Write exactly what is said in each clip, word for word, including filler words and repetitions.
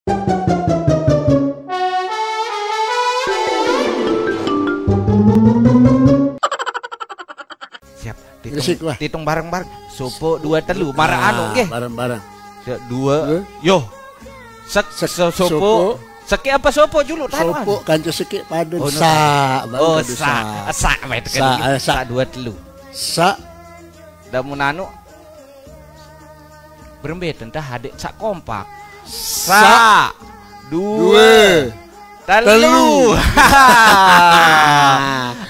Siap. Ditung, Resik, wah. Ditung bareng-bareng. Sopo dua telu. Maraq anu, nggih. Bareng-bareng. Sek dua. Hah? Yo. Sek, sek, se-, sopo. Sopo. Seki apa sopo julu? Tanuan. Sopo kanca seki padun. Oh, no. Sa, bang. Oh, dadu sa. Sa. Sa, weh, sa, tekan. Eh, sa. Sa dua telu. Sa. Damun anu. Berembe tentah adik sak kompak. Sa. Sa. Dua. Dua. Telu. Telu.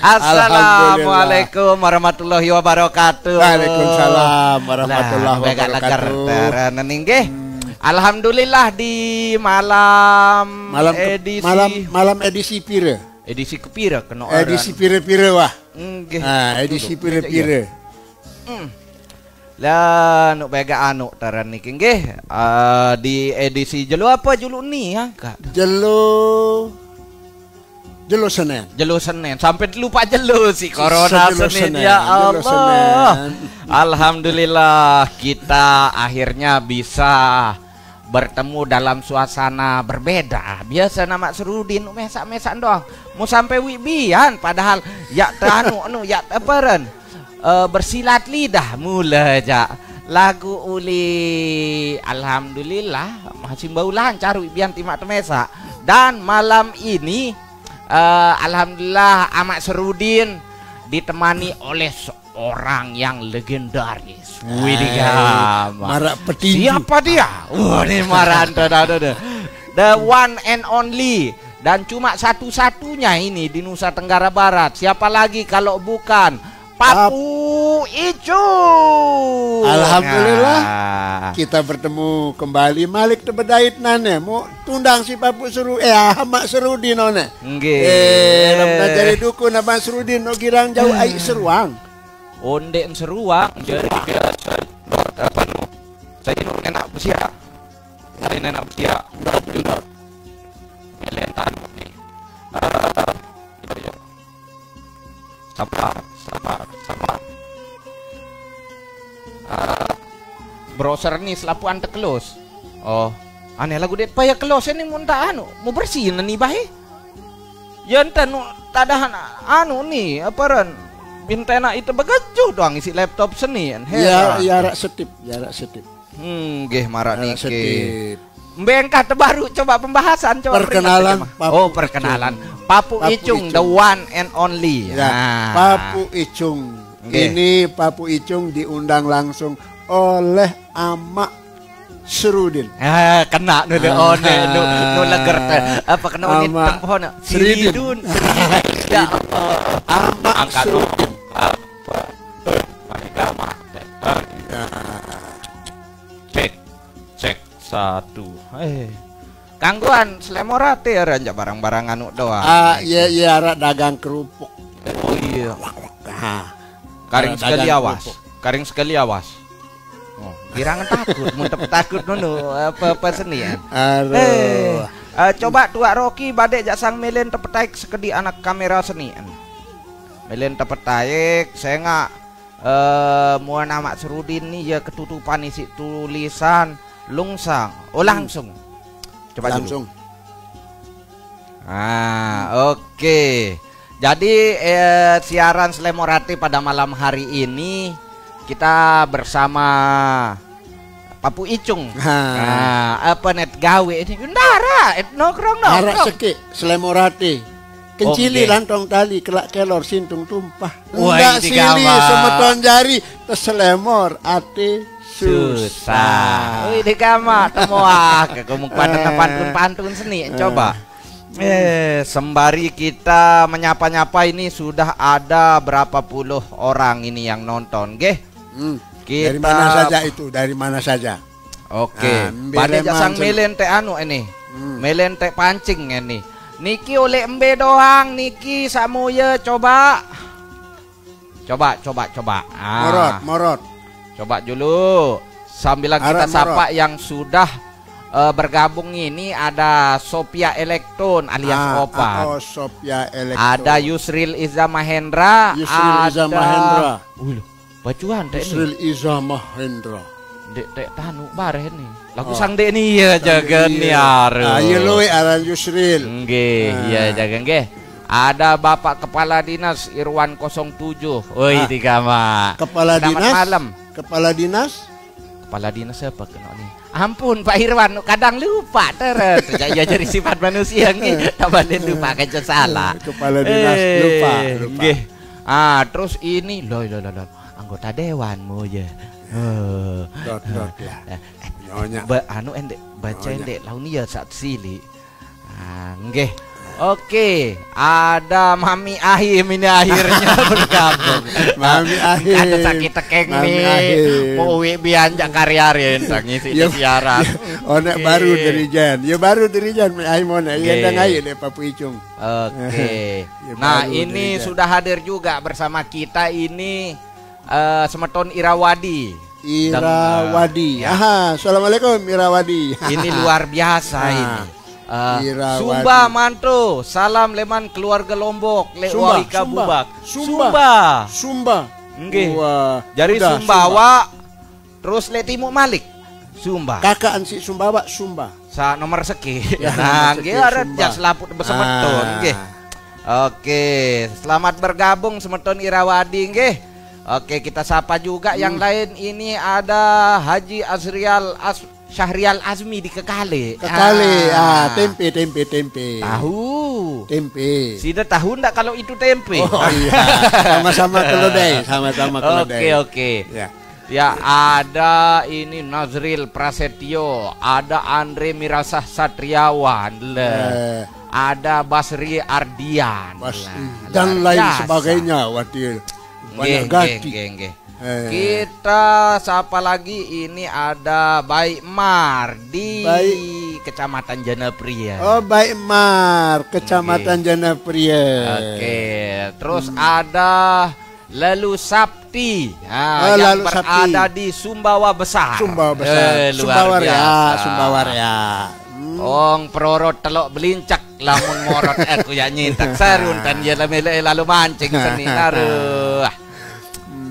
Assalamualaikum warahmatullahi wabarakatuh. Waalaikumsalam warahmatullahi wabarakatuh. Lah, bagak leger, tara neninggih. Hmm. Alhamdulillah di malam, malam ke-, edisi, malam, malam edisi pira? Edisi kepira kena orang? Edisi pira-pira, wah. Nggih. Ah, edisi pira-pira. Hmm. Lah, nuk bega anu teren niki nggih. Eh, di edisi jelo apa julu ni, ya, Kak? Jelo, jelo Senin. Jelo Senin. Sampai lupa jelo si corona. Jelo Senin, Senin. Ya Allah. Jelo Senin. Alhamdulillah, kita akhirnya bisa bertemu dalam suasana berbeda. Biasa nama Serudin mesak-mesak doang. Mau sampai wik bian, padahal yak tanu, anu, yak teperen. Eh, bersilat lidah mula aja. Lagu uli, alhamdulillah, masih bau lancar wik bian timak temesa. Dan malam ini, eh, alhamdulillah, Amak Serudin ditemani oleh se-, orang yang legendaris. Wih, di gamaq. Marak petinju. Siapa dia? Wah, ini maraq ente dah, dah, dah. The one and only. Dan cuma satu-satunya ini di Nusa Tenggara Barat. Siapa lagi kalau bukan Papu Icung? Alhamdulillah. Nah. Kita bertemu kembali. Malik tebedait nane. Mau tundang si Papu Seru-, eh, Amak Serudin one. Nggih. Eh, lam najari dukun Amak Serudin, no girang jauh ai seruang. Onde seruang, jari biasa. Apa nu? Saya nu nenak besia. Saya nenak besia. Enggak benar. Melentan ni. Ah, iya, iya. Sabar, sabar, sabar. Ah. Browser ni selapuan tekelus. Oh, aneh lagu dek paya kelus ini mun tak anu, mau bersih ni bae. Ya enten nu tadahan anu ni, apa ren? Bintena itu begejuh doang isi laptop seni. Iya, heran. Iya, rak setip, ya, rak setip. Hmm, nggih, maraq niki. Setip. Mbengkah terbaru coba pembahasan, coba. Perkenalan, peringat aja, Mas. Papu Icung. Oh, perkenalan. Papu Icung, the one and only. Ya, nah. Papu Icung. Nggih. Ini Papu Icung diundang langsung oleh Amak Serudin. Ah, kena dulu. Ah. Oh, ne, nu, nu leger te. Apa kena unit Amak tempoh ne? Serudin. Siridun. Ya. Amak Serudin. Angkat. Apa? Mari gamaq. Ya. Cek, cek, satu. Eh, kanggoan Slemorate ya, ranjak barang-barang anu doang. Ah, iya, iya, arak dagang kerupuk. Oh iya. Ah, karing arak sekali dagang awas. Kerupuk. Karing sekali awas. Oh, girang takut, muntep takut ngono, apa-apa seni ya. Aduh. Eh, eh, coba Tuak Rocky badek jak sang melen tepetaik sekedi anak kamera seni. Melen tepetaik, saya nggak Eh, muan Amak Serudin ni ya ketutupan isi tulisan lungsang. Oh, hmm, langsung. Coba dulu. Langsung. Ah, oke. Jadi, eh, siaran Slemorati pada malam hari ini kita bersama Papu Icung. Ha. Ah, apa net gawe ini? Ndara, et nongkrong, nongkrong. Arak sekik, Slemorati. Kencili, oke, lantong tali, kelak kelor, sintung tumpah. Wah, ndak ini sili gamaq. Semeton jari, teselemor ati susah. Susah. Wih, di gamaq, temoah. Kamu pada, eh, pantun-pantun seni, eh, coba. Eh, sembari kita menyapa-nyapa ini sudah ada berapa puluh orang ini yang nonton, nggih? Hmm. Dari mana saja itu? Dari mana saja? Oke. Ah, mbe. Pada jak sang melen te anu ini. Hmm. Melen te pancing ini. Niki oleh embe doang niki, samuya, coba. Coba, coba, coba. Ah. Morot, morot. Coba dulu. Sambilan kita sapa yang sudah, eh, bergabung ini, ada Sophia Elektron alias Opan. Ah, oh, Sophia Elektron. Ada Yusril Iza Mahendra, Yusril Iza Mahendra. Wih, bacuan tek ni. Yusril Iza Mahendra. Dek tek tanu bareh ni. Lagu sang dek ni ya jaga ni aru. Ah, iya luwe aran Yusril. Nggih, iya jaga nggih. Ada Bapak Kepala Dinas Irwan kosong tujuh. Oi, tiga mak. Kepala Selamat dinas. Malam. Kepala dinas. Kepala dinas siapa kena ni? Ampun Pak Irwan, kadang lupa terus. Ya, ya jadi sifat manusia nggih. Tak boleh lupa kerja salah. Kepala dinas lupa, lupa. Nggih. Ah, terus ini loh loh loh. Anggota dewan mu ya. Oh. Dot dot ya. Nyonya. Ba, anu endek baca endek laun iya saat sili. Ah, nggih. Oke, ada Mami Ahim ini akhirnya bergabung. Mami Ahim. Ada sakit tekeng Mami nih. Ahim. Mau uwi bianja kari-hari entang ngisi Ya, siaran. Onek baru dirijen. Ya baru dirijen Mami Ahim onek. Ya Nggih. Ndang ayo dek Papu Icung. Oke. Ya, Nah, baru ini dirijen. Sudah hadir juga bersama kita ini eh, Semeton Irawadi. Irawadi. Deng- ya. Aha, assalamualaikum Irawadi. Ini luar biasa Ah. ini. Eh, Irawadi. Sumba Manto, salam leman keluarga Lombok, le Sumba, Waika Sumba, Bubak. Sumba. Sumba. Nggih. Wah, Jari udah, Sumbawa, terus le Timuk Malik. Sumba. Kakak ansik Sumbawa, Sumba. Sa nomor seki. Ya, Nah, nomor nggih seki arep Sumba. Jas laput besemeton Ah. nggih. Oke, selamat bergabung Semeton Irawadi nggih. Oke, kita sapa juga yang lain. Ini ada Haji Azrial As- Syahrial Azmi di Kekale. Kekale, ah, Ah. Tempe, tempe, tempe. Tahu. Tempe. Sida tahu ndak kalau itu tempe? Oh iya, sama-sama keledai, sama-sama keledai. Oke, oke. Ya. Ya, ada ini Nazril Prasetyo, ada Andre Mirasah Satriawan, le. Eh. Ada Basri Ardian. Pas- Lah, dan luar lain biasa. Sebagainya, Watil. Banyak Nggih, ganti. nggih, nggih, nggih. Eh. Kita sapa lagi, ini ada Baik Mar di Baik. Kecamatan Janapria. Oh, Baik Mar, Kecamatan Nggih. Janapria. Oke, terus ada Lalu Sapti. Ah, Oh, yang Lalu berada Sapti. Di Sumbawa Besar. Sumbawa Besar. Eh, luar Sumbawa Ria, biasa. Sumbawa Ria. Ong perorot telok belincak lamun morot aku ya nyintak sarun tan ya lalu mancing seni naruh.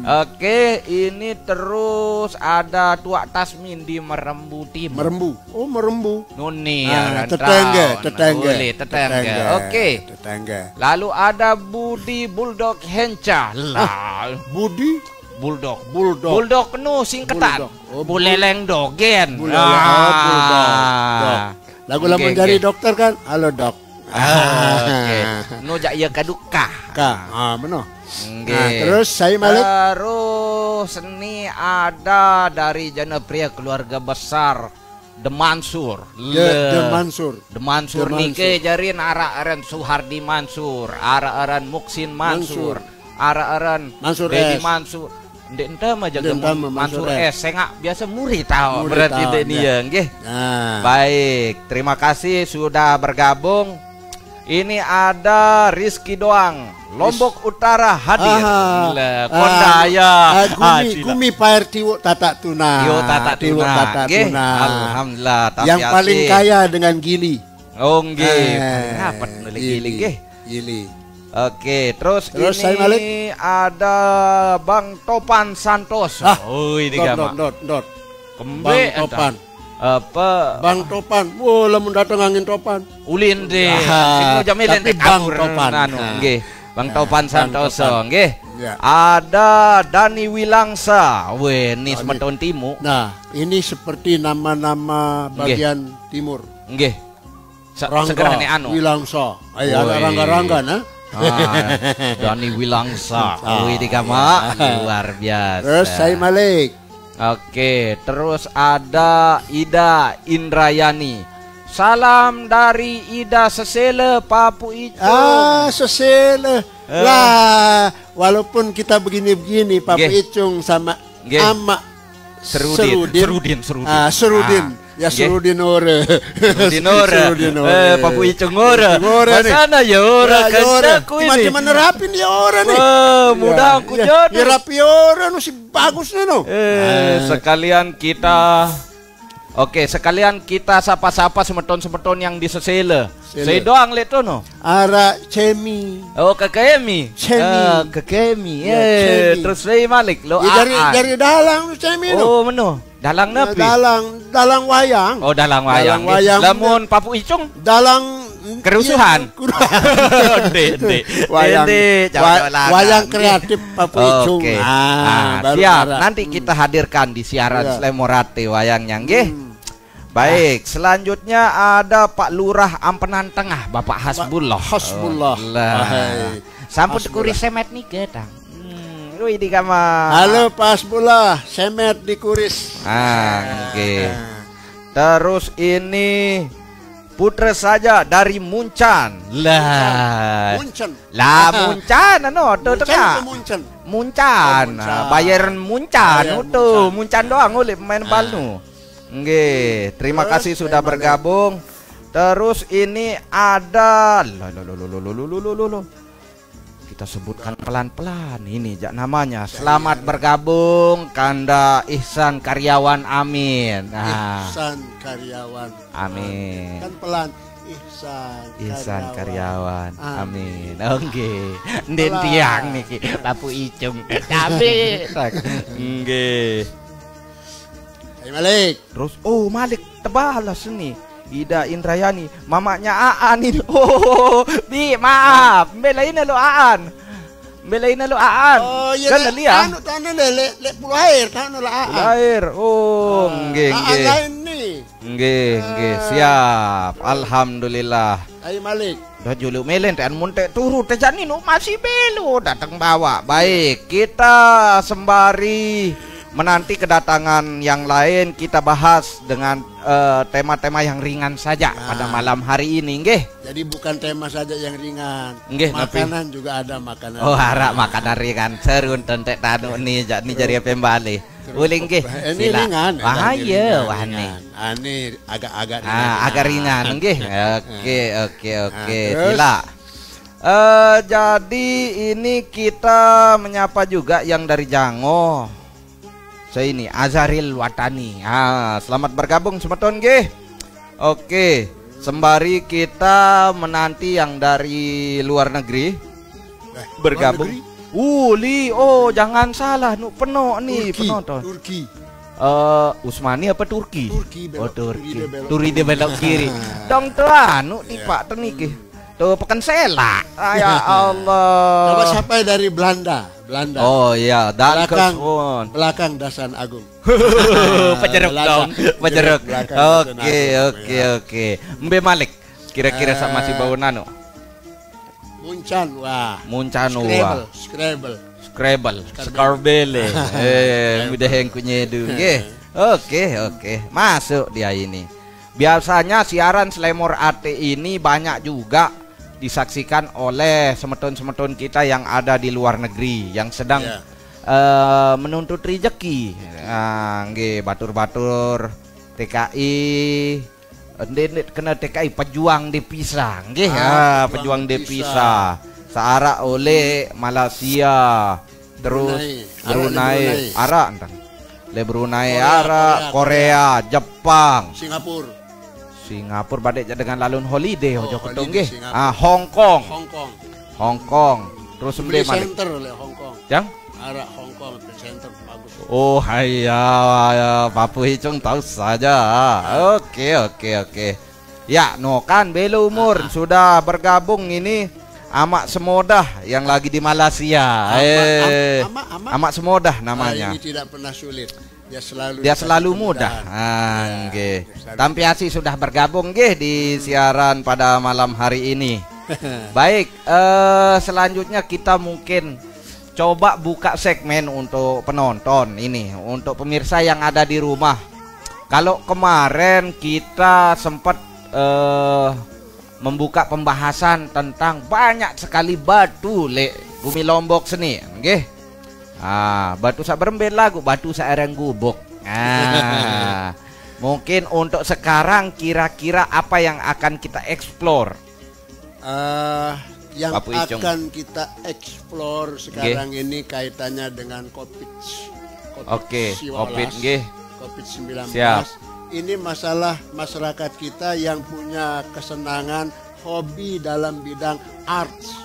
Oke, ini terus ada Tuak Tasmin di Merembu Timur. Merembu. Oh, Merembu. Nuni Ah, ya, tetangga, Rantau. Tetangga. Boleh, tetangga. Oke. Tetangga. Lalu ada Budi Bulldog Henca. Lah, Budi. Bulldog. Bulldog. Bulldog nu singketan. Bulldog. Oh, Buleleng dogen. Buleleng, oh, Bulldog. Dok. Lagu lamun Nggih, jari nggih. Dokter kan, halo Dok. Ah, oke. Nu jak iya kaduka. Ka, ah, meno. Nggih. Nah, terus saya Malik. Terus ini ada dari Janapria, keluarga besar De Mansur. De, De Mansur. De Mansur De nike Mansur. Jarin, ara aran Suhardi Mansur, ara aran Muksin Mansur, Mansur. Ara aran Mansur Dedi S. Mansur. Ndek entah mah jaga Ndek entah mah Mansur, Mansur S. S. Sengak biasa muri tahu Muri berarti tahu, dek ni ya. Ya, nggih. Nah. Baik, terima kasih sudah bergabung. Ini ada Rizky Doang, Lombok Utara hadir. Aha. Lah, Ah, kondaya. ah, gumi, Ah, sila. Gumi pair tiwuk tatak tuna. Tiwuk tatak Tiwuk tuna. Tatak Nggih. Tuna. Alhamdulillah. Yang paling kaya dengan gili. Oh, nggih. Eh, Paling rapat nuli gili, nggih. Gili. Oke, terus, Terus, ini saya Malik. Ada Bang Topan Santoso. Ah, Oh, ini Dot, gama. dot, dot, dot. Kembe Bang entah. Topan. Apa? Bang Topan. Wah, lamun datang angin Topan. Ulin deh. Ah, Sing jamin tapi ente Bang kabur. Topan. Anu, Nah. Nggih. Bang Nah, Topan Bang Santoso, Topan. Nggih. Ya. Ada Dani Wilangsa. Weh, ni Dani. Semeton Timu. Nah, ini seperti nama-nama Nggih. Bagian Timur. Nggih. Se- Rangga Segera nih anu. Wilangsa. Ayo, ada Woi. Rangga-Rangga nah. Ah, Dani Wilangsa. Ah, Wih, di gama ya. Luar biasa. Terus saya Malik. Oke, terus ada Ida Indrayani. Salam dari Ida Sesele, Papu Icung. Ah, Sesele. Eh. Lah, walaupun kita begini-begini, Papu Nggih. Icung sama Nggih. Ama Serudin. Serudin, Serudin. Ah, Serudin. Ah, Ya, nggih. Serudin ora. Serudin ora. Serudin ora. Eh, Papu Icung ora. Icung ora nih. Sana ya ora. Ya, ya ora. Kencaku ini. Cuma-cuma nerapin ya ora nih. Wah, mudah aku Ya, jodoh. ya rapi ora no si bagus nih no. Eh, sekalian kita Oke, sekalian kita sapa-sapa semeton-semeton yang di Sesele. Sesele. Saya doang lek tono. Ara Cemi. Oh, Kakemi. Cemi. Ah, Kakemi. Ya, Eh, Cemi. Terus saya Malik lo. Ya, dari Aan. Dari dalang tu Cemi no. Oh, meno. Dalang nepi. Dalang, dalang wayang. Oh, dalang wayang. Dalang wayang. Lamun Papu Icung? Dalang kerusuhan. Iya, kerusuhan. Dek, dek. Wayang, dek, wa-, wayang kreatif Papu Icung. Oke. Ah, baru siap. Nanti kita hadirkan di siaran Slemorate wayangnya, nggih. Hmm. Baik, selanjutnya ada Pak Lurah Ampenan Tengah, Bapak Hasbullah. Hasbullah. Oh, lah. Wahai. Sampun Hasbullah. Kuris semet nih, gedang. Hmm, wih, di kamar. Halo, Pak Hasbullah, semet di kuris. Ah, oke. Terus ini Putra saja dari Muncan. Lah. Muncan. Lah, Muncan, anu, tuh Muncan tengah. Muncan. Oh, Muncan. Bayern Muncan, Bayern tuh. Muncan. Muncan doang, ulih pemain bal nu. Nggih, terima kasih sudah bergabung. Terus ini ada, lo, lo, lo. Kita sebutkan pelan-pelan ini, jak namanya. Selamat bergabung, Kanda Ihsan Karyawan, amin. Nah. Ihsan Karyawan. Amin. Kan pelan. Ihsan Ihsan Karyawan. Karyawan. Amin. Amin. Oke. Ndin tiang niki, Papu Icung. Tapi. Nggih. Hai Malik. Terus, oh, Malik tebalas nih. Ida Indrayani, mamanya Aan ini. Oh, Bi, maaf. Mbelain lo Aan. Mbelain lo Aan. Oh, iya, kan Lek, lihat. Anu, tanda deh, Lek, Lek Pulau Air, tanda lah Aan. Pulau Air. Oh, nggih, Aan nggih. Lain nih. Nggih, nggih, siap. Alhamdulillah. Ayo Malik. Dah juluk melen, tean mun tek turu, tejak ninu masih belo datang bawa. Baik, kita sembari menanti kedatangan yang lain, kita bahas dengan, eh, tema-tema yang ringan saja pada malam hari ini, nggih. Jadi bukan tema saja yang ringan. Nggih, tapi makanan juga ada makanan. Oh, arak makanan ringan. Serun tentek tanu ni, ja-, ni jari pembali. Ulih nggih. Ini sila ringan, wah, ini iya, ringan, wah, ringan. Nih. Ah, ini agak-agak ringan. Ah, agak ringan, nggih. Oke, oke, oke. Nah, terus? Sila. Eh, jadi ini kita menyapa juga yang dari Jango. Saya ini Azharil Watani. Ah, selamat bergabung semeton nggih. Oke, sembari kita menanti yang dari luar negeri bergabung. Luar negeri? Uli, oh, jangan salah, nu penuh nih penonton. Turki. Eh, Usmani apa Turki? Turki. Oh, belok Turki. Turi dia belok kiri. Dong tuan, nu tipak teniki. Tuh, Pekan Sela. Ah, ya Allah. Coba siapa dari Belanda? Belanda. Oh, iya, belakang, belakang Dasan Agung. Pejeruk dong, pejeruk. Oke, oke, oke. Mbe Malik, kira-kira sama si bau nano. Muncan, wah. Muncan, wah. Scrabble, Scrabble. Scrabble, Scrabble. Eh, mudah yang kunyedu, nggih. Oke, oke. Masuk dia ini. Biasanya siaran Slemorate ini banyak juga disaksikan oleh semeton-semeton kita yang ada di luar negeri yang sedang, eh, menuntut rezeki. Ah, nggih, batur-batur T K I, ndeq, ndeq kena T K I, pejuang devisa. Nggih, ah, pejuang devisa. Searaq oleq Malaysia, terus Brunei. Araq, Brunei. Araq, entah. Leq Brunei araq, Korea, Jepang. Singapura. Singapura badeq jaq dengan lalun holiday, ojok ketu nggih. Ah, Hong Kong. Hong Kong. Hong Kong. Terus mbe malik? Center leq Hong Kong. Jang? Araq Hong Kong, Center bagus. Oh, iya, iya, Papu Icung tahu saja. Oke, oke, oke. Ya, no kan, belo umur sudah bergabung ini Amaq Semodah yang lagi di Malaysia. Amaq, eh, Amaq, Amaq, Amaq. Amaq Semodah namanya. Ah, ini tidak pernah sulit. Dia selalu, dia selalu mudah. Ah, nggih. Tampiasi sudah bergabung nggih di siaran pada malam hari ini. Baik, eh, selanjutnya kita mungkin coba buka segmen untuk penonton ini, untuk pemirsa yang ada di rumah. Kalau kemarin kita sempat, eh, membuka pembahasan tentang banyak sekali batu leq gumi Lombok seni, nggih. Ah, batu saq berembe laguq batu saq areng gubuk. Ah, mungkin untuk sekarang kira-kira apa yang akan kita explore? Eh, yang akan kita explore sekarang ini kaitannya dengan covid, covid sembilan belas. Oke, covid, nggih. Covid sembilan belas. Siap. Ini masalah masyarakat kita yang punya kesenangan, hobi dalam bidang arts,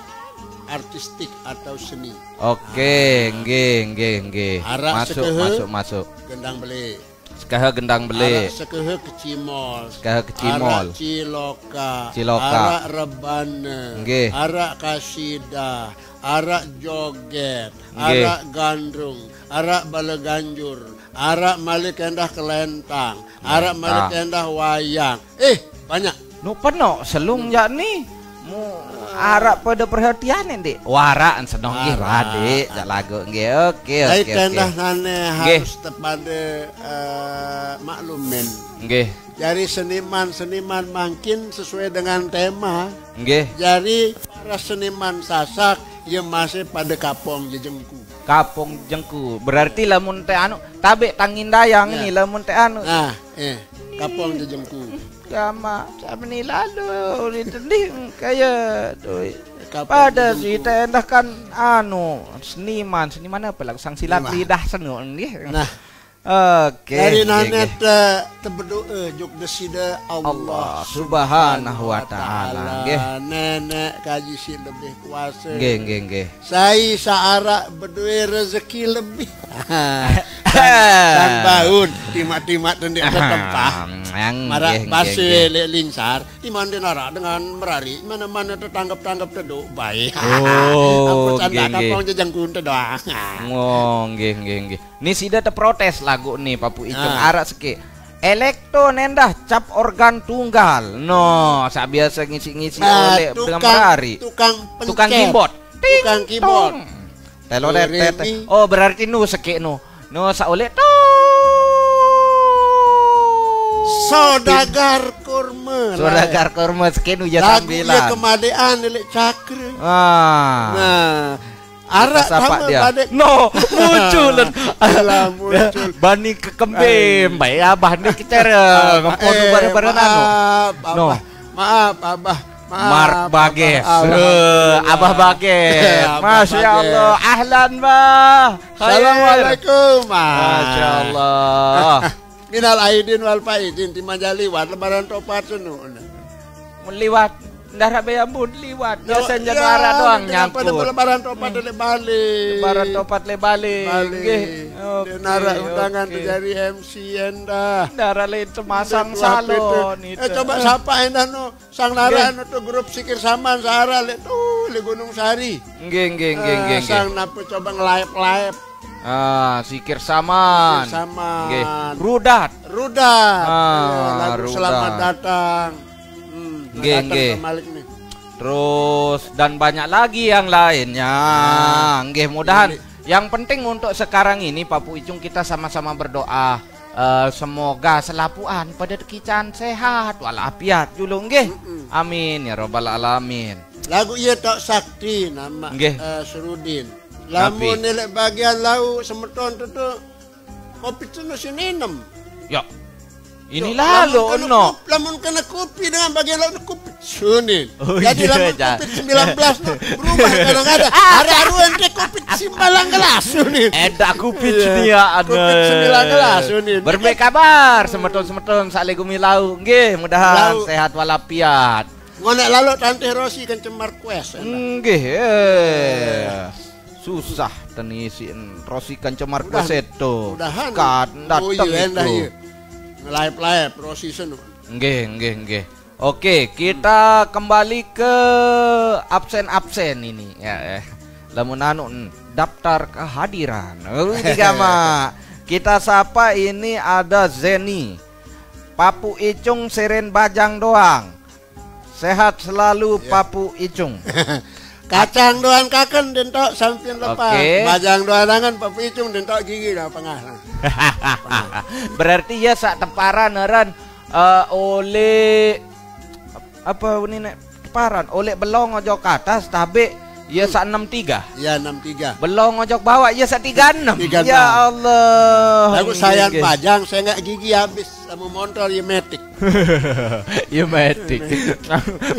artistik atau seni. Oke, nggih, nggih, nggih. Araq sekehe, masuk, masuk. Gendang beleq. Sekaha gendang belik. Arak sekehe kecimol. Sekaha kecimol. Arak ciloka. Ciloka. Arak rebana. Nggih. Arak kasidah. Arak joget. Nggih. Arak gandrung. Arak bala ganjur. Arak malik endah kelentang. Arak malik endah wayang. Eh, banyak. Nu penok selung jak ni. Mu arak pada perhatian ni, Dik. Warak senong nggih, Warak. Dik, jak lagu nggih. Oke, oke, oke. Endah nane harus tepada eh, maklumin. Nggih. Jari seniman-seniman mangkin sesuai dengan tema. Nggih. Jari para seniman Sasak, ya masih pada kapong jejengku. Kapong jengku. Berarti lamun teh anu, tabik tangin dayang ni lamun teh anu. Nah, eh, kapong jejengku. Sama, sama ni lalu, ditendih kaya tu. Kapong jejengku. Pada si teh endah kan anu, seniman, seniman apa lah, sang silat lidah senu nggih. Nah. Oke. Dari nane te, tebedoa juk desida Allah Subhanahu wa Ta'ala. Nggih. Nenek kaji si lebih kuasa. Nggih, nggih, nggih. Sai saarak bedue rezeki lebih. Dan, dan baun timak-timak tendik tetempah. Marak nggih, nggih, basa nggih. Lek linsar, di mana narak dengan merari, mana-mana tetangkep-tangkep teduk baik. Oh, ampun sanda nggih, nggih. Kapong jejengku teduk. Oh, nggih, nggih, nggih. Ni sida teprotes lagu ni, Papu Icung. Ah. Arak seke. Elektro nendah cap organ tunggal. No, sak biasa ngisi-ngisi oleh tukang, dengan merari. Tukang pencet. Tukang keyboard. Tukang keyboard. Ting, tong. Telolet, do, re, tete. Mi. Oh, berarti nu seke nu. Nu sak oleh tong. Saudagar kurma. Saudagar kurma seke nu ya. Lagu sambilan. Iya kemadean lek cakra. Ah. Nah, arak kita sapa sama dia. Badek. No, muncul. Alah, muncul. Bani kekembim, baik abah ni kecara. Ngempon eh, bareng-bareng anu. Maaf, no. Abah. Maaf, abah. Maaf, Mark Bages. Abah. Eh, Abah Bages. Abah Masya Bages. Allah. Ahlan, Bah. Khair. Assalamualaikum. Ah. Masya Allah. Minal aidin wal faizin, ti manjah liwat lebaran topat senu. Mun liwat, ndarah be ampun liwat. Biasa ya, januara doang nyangkut. Lebaran topat lek Bali. Lebaran topat lek Bali. Bali. Nggih. Oke, ndarah undangan oke. Tu jari M C endah. Ndarah lek temasang salon itu. Eh, coba sapa endah no? Sang ndarah no tu grup Sikir Saman saarak lek tu lek Gunung Sari. Nggih, nggih, nggih, nggih, nggih. Sang napa coba nge-live-live. Ah, Sikir Saman. Sikir Saman. Nggih. Rudat. Rudat. Ah, iya, lagu Rudat. Selamat datang. Hmm, nggih, datang nggih. Ke Malik ni. Terus, dan banyak lagi yang lainnya. Ah. Nggih, mudahan. Nggih. Yang penting untuk sekarang ini, Papu Icung, kita sama-sama berdoa. Eh, semoga selapuan pada tekican sehat walafiat julu nggih. Mm-mm. Amin ya rabbal alamin. Lagu iya tok sakti nama, nggih. Eh, Serudin. Lamun nilai bagian lauk semeton tu tu kopi tu no sini enam. Ya. Inilah lo no. Lamun kena kopi dengan bagian lauk kopi sunin. Oh, jadi iya, lamun ja. Covid sembilan belas no berubah kadang-kadang. Ada aru ente covid sembilan belas sunin. Eda covid. Iya. Dia ada. Covid sembilan belas sunin. Berbaik kabar semeton-semeton sak lek gumi lauk. Nggih, mudahan sehat walafiat. Ngonek lalu tante Rosi kencemar kues. Nggih, eh. Susah tenisi Rosi kencemar kues itu. Mudahan. Kat datang itu. Iya. Nge-live-live Rosi senu. Nggih, nggih, nggih. Oke, kita kembali ke absen-absen ini ya. Eh. Lamun anu, daftar kehadiran. Oh, tiga mah. Kita sapa ini ada Zeni. Papu Icung seren bajang doang. Sehat selalu ya. Papu Icung. Kacang doang kaken dentok sampian lepas. Oke. Bajang doang angan Papu Icung dentok gigi dah pengah. Berarti ya sak teparan aran eh, oleh apa ni nek teparan oleh belong ojo ke atas tabik ya sak enam tiga. Ya enam tiga. Belong ojo ke bawah ya sak tiga enam. Tiga enam. Ya Allah. Aku sayang pajang saya enggak gigi habis sama motor ya metik. Ya metik.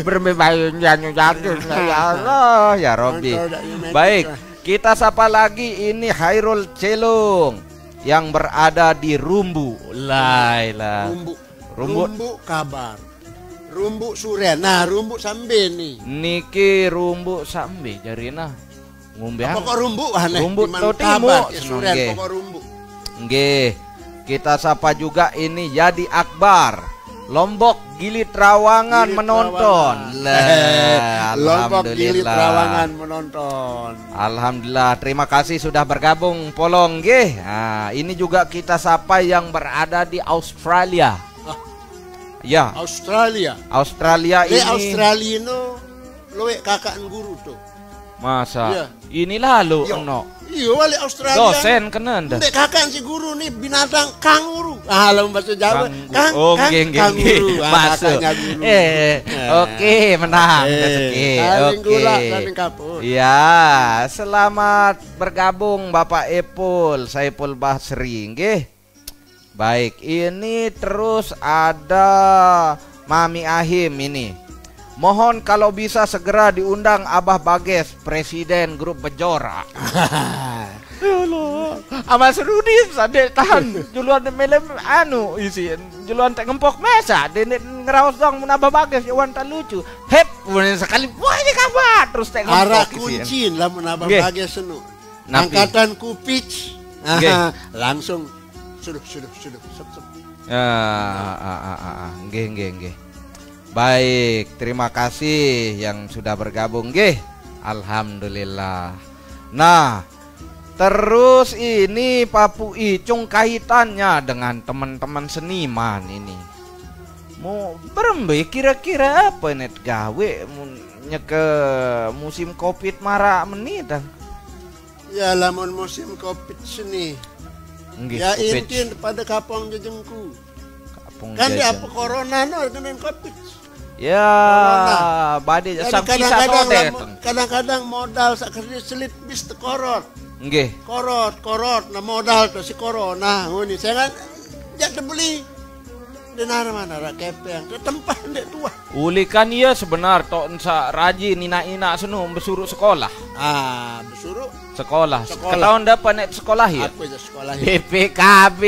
Bermain bayun janu jatuh. Ya Allah ya Robbi. Motor dak ya metik. Baik, lah. Kita sapa lagi ini Hairul Celung yang berada di Rumbu. Lai lah. Rumbu. Rumbuk. Rumbuk kabar. Rumbuk suren. Nah, rumbuk sambil ni. Niki rumbuk sambil jarina. Ngombe. Apa kok rumbuk aneh? Rumbuk to timu kabar, ya, suren, pokok rumbuk. Nggih. Kita sapa juga ini Yadi Akbar. Lombok Gili Trawangan menonton. Lah, Lombok Gili alhamdulillah. Trawangan menonton. Alhamdulillah, terima kasih sudah bergabung Polong nggih. Nah, ini juga kita sapa yang berada di Australia. Ah. Ya, Australia. Australia Le ini. Australia no luwek kakak guru tuh. Masa? Iya. Ini lalu Yo. no. Iya, wali Australia. Dosen kena ndak? Ndek kakak si guru nih binatang kanguru. Ah, lamun bahasa Jawa. Kanggu- Kang, oh, kang, nggih, nggih, kanguru. nggih. Ah, Masuk. kakaknya guru. Eh, Nah. oke, menang. Eh, Oke, saling oke. gula, saling kapur. Ya, selamat bergabung Bapak Epul, Saiful Basri, nggih. Baik, ini terus ada Mami Ahim ini. Mohon kalau bisa segera diundang Abah Bages, Presiden Grup Bejora. Ya Allah, Amas Rudi sadek tahan. Juluan melem anu isin. Juluan tek ngempok mesa, denek ngeraos dong mun Abah Bages ya wan tak lucu. Hep, mun sekali wah ini kabar terus tek ngempok Arah isin. kuncin lah mun Abah Nggih. Bages senu. Napi? Angkatan kupits. Nggih. Ah, langsung sudah sudah sudah sep, sep. Ah, ah, ah, ah, ah. Nggih, nggih, nggih. Baik, terima kasih yang sudah bergabung nggih. Alhamdulillah. Nah, terus ini Papu Icung kaitannya dengan teman-teman seniman ini. Mau berembe kira-kira apa net gawe mun nyeke musim covid marak meni dan Ya lamun musim covid seni. nggih. Ya Covid. Intin pada kapong jejengku. Kapung Kan dia jajan. Apa corona no kena covid. Ya, Corona. badhe Jadi sang pisah kadang-kadang sodet. lamun- kadang-kadang modal sak kredit selit bis tekorot. Nggih. Korot, korot, nah modal tuh si corona. Nguni saya kan jak beli. Denar mana rak kepeng, ke tempat ndek tuah. Uli kan iya sebenar tok ensa rajin ina-ina senu besuruk sekolah. Ah, besuruk Sekolah. Sekolah. Ketahuan dapat nek sekolah ya. Apa ya sekolah ya? B P K B.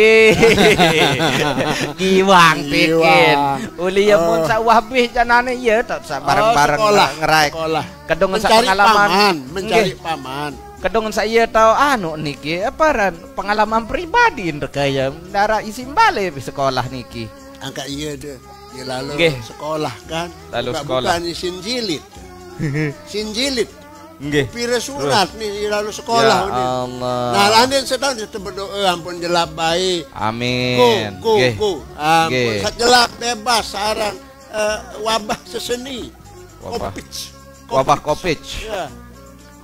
Giwang tikin. Giwang. Uli ya mun Oh. sawah bih janane ya tak sa bareng-bareng Oh, sekolah. ngerai. Sekolah. Kedung sa Mencari pengalaman. Paman, mencari Nggih. Paman. Kedung saya tahu anu niki apa ran pengalaman pribadi kaya dara isim bale di sekolah niki. Angka iya deh. Ya lalu Nggih. Sekolah kan. Lalu Buka- sekolah. Bukan isin jilid. Sin jilid. Nggih. Pira surat nih ya lalu sekolah Ya nih. Allah. Nah, landin setahun itu berdoa ampun jelap baik. Amin. Go, go, Nggih. go. Ampun Nggih. Sak jelap bebas sarang eh, wabah seseni. Wabah. Kopits. Wabah kopits. Ya.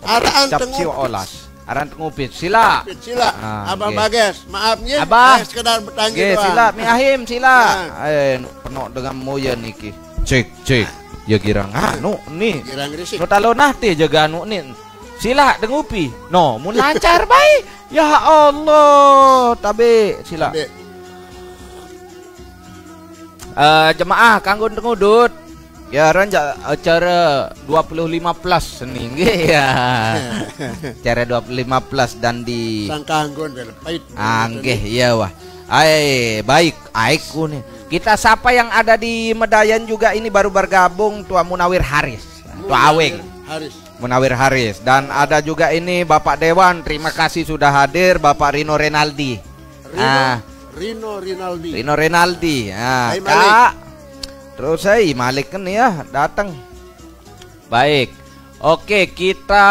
Araan Cap tengok. siwa olas. Aran tengupit. Sila. Sila. Ah, Abah nggih. Bagas, maaf nih. Abah. Eh, sekedar bertanya Nggih, doang. Sila, mi ahim Sila. Nah. Eh, penuh dengan moya niki. Cek, cek. Ya girang anu nih. Girang risik. Nu talonah te jaga anu nih. Sila dengupi. No, mun lancar bae. Ya Allah, tabe Sila. Dek. Eh, jemaah kanggo tengudut. Ya, ranjak acara dua puluh lima plus seni nggih ya. Acara dua puluh lima plus dan di Sangka anggon bel pait. Ah, nggih, iya wah. Ai, baik, aiku nih. Kita sapa yang ada di Medayan juga ini baru bergabung Tua Munawir Haris. Tua Aweng. Haris. Munawir Haris dan ada juga ini Bapak Dewan, terima kasih sudah hadir Bapak Rino Renaldi. Rino, Ah, Rino Rinaldi. Rino Renaldi. Ah, Hai, Malik. Kak. Terus saya Malik kan ya datang. Baik. Oke, kita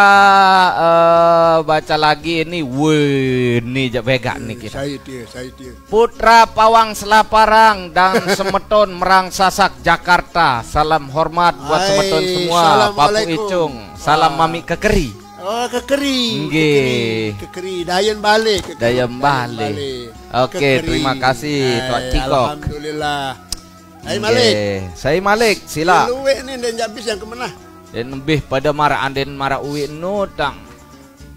eh, baca lagi ini. Wih, ini jak begak nih kita. Saya dia, saya dia. Putra Pawang Selaparang dan Semeton Merang Sasak Jakarta. Salam hormat buat Hai, Semeton semua. Papu assalamualaikum. Icung. Salam Ah. Mami Kekeri. Oh, kekeri. Nggih. Kekeri. Kekeri. Dayan balik. Kekeri. Dayan balik. Oke, terima kasih, Tok Cikok. Alhamdulillah. Hai Nggih. Malik. Saya Malik, Sila. Luwek nih dan jabis yang kemenah. Dan lebih pada marah anden marah uwi nu tang.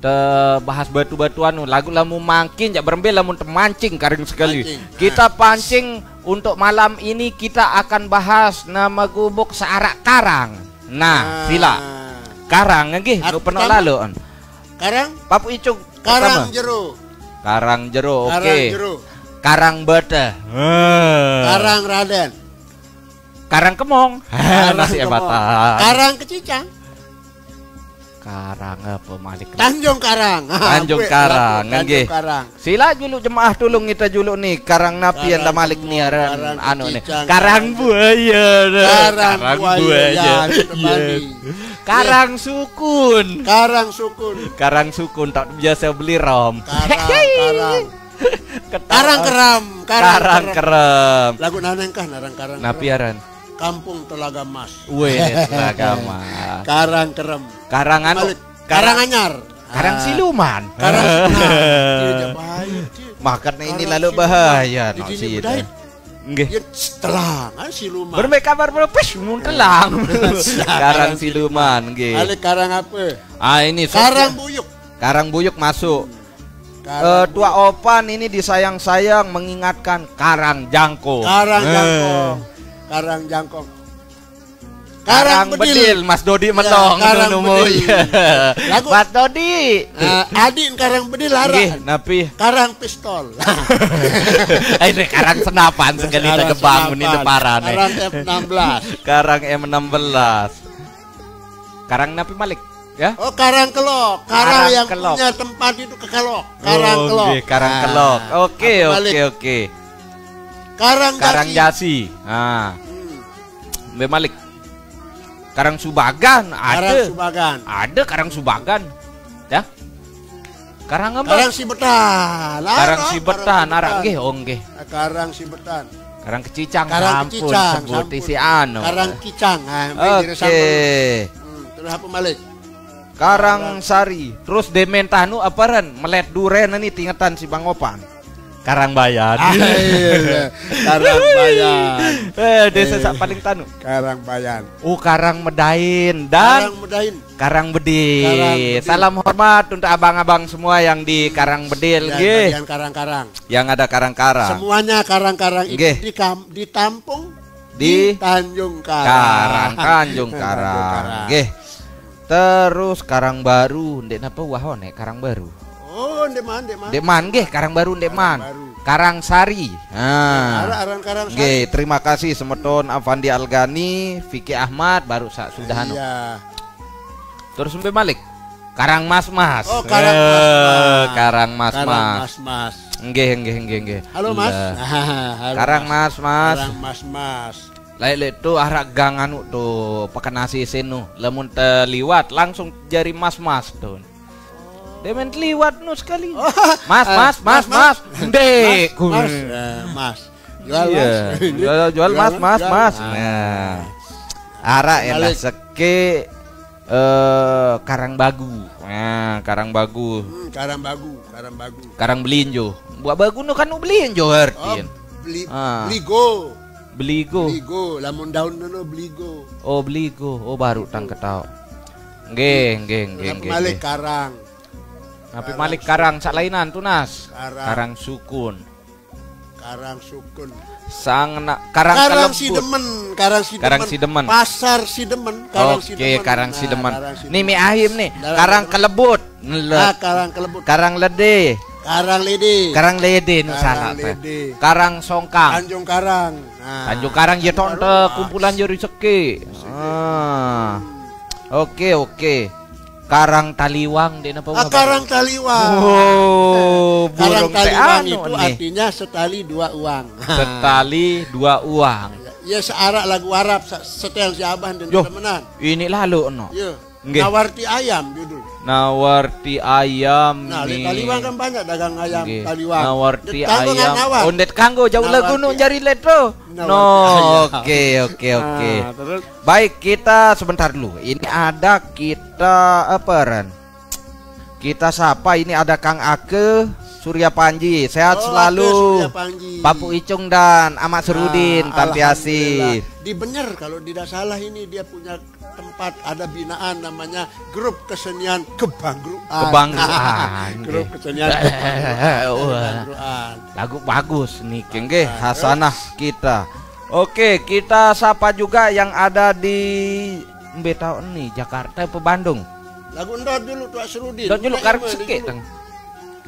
Te bahas batu-batuan nu lagu lamun mangkin jak berembe lamun temancing karing sekali. Pancing. Kita pancing untuk malam ini kita akan bahas nama gubuk searak karang. Nah, Ah. Sila. Karang nggih, Art nu pernah pertama? lalu. On. Karang, Papu Icung karang pertama. Jero. Karang Jero, oke. Karang Jero. Karang Bete. Heh. Karang Raden. Karang Kemong. Karang Nasi Kemong. Ebatan. Karang Kecicang. Karang apa malik? Tanjung Karang. Tanjung Karang, nggih. Tanjung Karang. Sila juluk jemaah, tulung kita juluk nih. Karang napi anda malik nih aran anu nih. Karang buaya. Karang buaya. Karang sukun. Karang sukun. Karang sukun tak biasa beli rom. Karang, karang. Karang keram. Karang keram. Lagu naneng kah narang karang? Napi aran? Kampung Telaga Mas. Weh, Telaga Mas. Karang kerem. Karang anu. Karang anyar. Karang siluman. Karang siluman. Makanya ini lalu bahaya no sih. Nggih. Setelah kan siluman. Berbaik kabar bro, pes mun telang. Karang siluman nggih. Karang apa? Ah, ini karang buyuk. Karang buyuk masuk. Eh, Tua Opan ini disayang-sayang mengingatkan karang jangkung. Karang jangkung. Karang jangkung. Karang bedil. Bedil, Mas Dodi menong. Karang bedil. Iya. Lagu Mas Dodi. Eh, adik karang bedil arah. Nggih, napi? Karang pistol. Ini karang senapan sekali tak gebang meni deparan. Karang F enam belas. Karang M enam belas. Karang napi malik? Ya? Oh, karang kelok. Karang yang punya tempat itu kekelok. Karang kelok. Oke, karang kelok. Oke, oke, oke. Karang jasi. Nah. Mbak Malik. Karang Subagan ada. Karang Subagan. Ada Karang Subagan. Ya. Karang apa? Karang Sibetan. Karang Sibetan, arak nggih, oh nggih. Karang Sibetan. Karang Kecicang, karang sampun Kecicang, sebut sampun. Isi anu. Karang Kicang, ah, oke. Hmm, terus apa malik? Karang Sari. Terus demen tanu apa ran? Melet duren ini tingetan si Bang Opan. Karang Bayan. Ah, iya, iya. Karang Bayan. Eh, desa sak paling tanu. Karang Bayan. Oh, Karang Medain dan Karang Medain. Karang Bedil. Salam hormat untuk abang-abang semua yang di Karang Bedil, nggih. Bagian karang-karang. Yang ada karang-karang. Semuanya karang-karang itu ditampung di Tanjung Karang. Karang, Tanjung Karang. Nggih. Terus Karang Baru, ndek napa wah nek Karang Baru? Oh, ndek man, ndek man. Ndek man nggih, Karang Baru ndek man. Karang Sari. Nah. Aran Karang Sari. Nggih, terima kasih semeton Avandi Algani, Vicky Ahmad, baru sak sudah anu. Iya. Terus sampai malik. Karang Mas Mas. Oh, Karang Mas Mas. Karang Mas Mas. Nggih, nggih, nggih, nggih. Halo Mas. Karang Mas Mas. Karang Mas Mas. Lain lek tu arak gang anu tu pakan nasi senu. Lamun teliwat langsung jari Mas Mas tu. Demen teliwat nu sekali. Mas, Mas, Mas, Mas. Ndek. Mas, Mas. Jual Mas. Jual, jual Mas, Mas, Mas. Nah. Arak enak seke eh Karang Bagu. Nah, Karang Bagu. Hmm, Karang Bagu, Karang Bagu. Karang Belinjo. Buat bagu nu kan nu belinjo artin. Oh, beli, beligo. Beligo. Beligo, lamun daun dulu beligo. Oh, beligo. Oh, baru tang ketau. Nggih, nggih, nggih, nggih. Malik karang. Tapi malik karang sak lainan tunas. Karang. Karang sukun. Karang sukun. Sang nak karang, karang kelebut. Sidemen, karang sidemen. Karang sidemen. Pasar sidemen, karang sidemen. Oke, karang sidemen. Nah, karang sidemen. Nih mi ahim nih. Karang kelebut. Ah, karang kelebut. Karang lede. Karang lede. Karang lede nu salah. Karang lede. Karang Songkang. Tanjung Karang. Nah, Tanjung Karang ya tonte kumpulan jari seke. Ah. Oke, oke. Karang Taliwang dek napa? Ah, Karang Taliwang. Oh, karang Taliwang itu artinya setali dua uang. Setali dua uang. Ya searak lagu Arab setel si Abah dan temenan. Ini lalu no. Iya. Nggih. Nawarti ayam judul. Nawarti ayam. Nah, di Taliwang kan banyak dagang ayam Taliwang. Nawarti ayam. Oh, ndet kanggo jauh lagu nu jari letro. No, oke, oke, oke. Nah, terus? Baik, kita sebentar dulu. Ini ada kita apa Ran? Kita sapa ini ada Kang Ake Surya Panji. Sehat selalu. Oh, Ake Surya Panji. Papu Icung dan Amak Serudin, Tanti Asih. Dibener kalau tidak salah ini dia punya tempat ada binaan namanya Grup Kesenian Kebangruan. Kebangruan. Grup Kesenian Kebangruan. Lagu bagus nih, nggih, hasanah kita. Oke, kita sapa juga yang ada di Mbetau nih, Jakarta apa Bandung? Lagu ndot dulu Tuak Serudin. Ndot dulu karep sekek tang.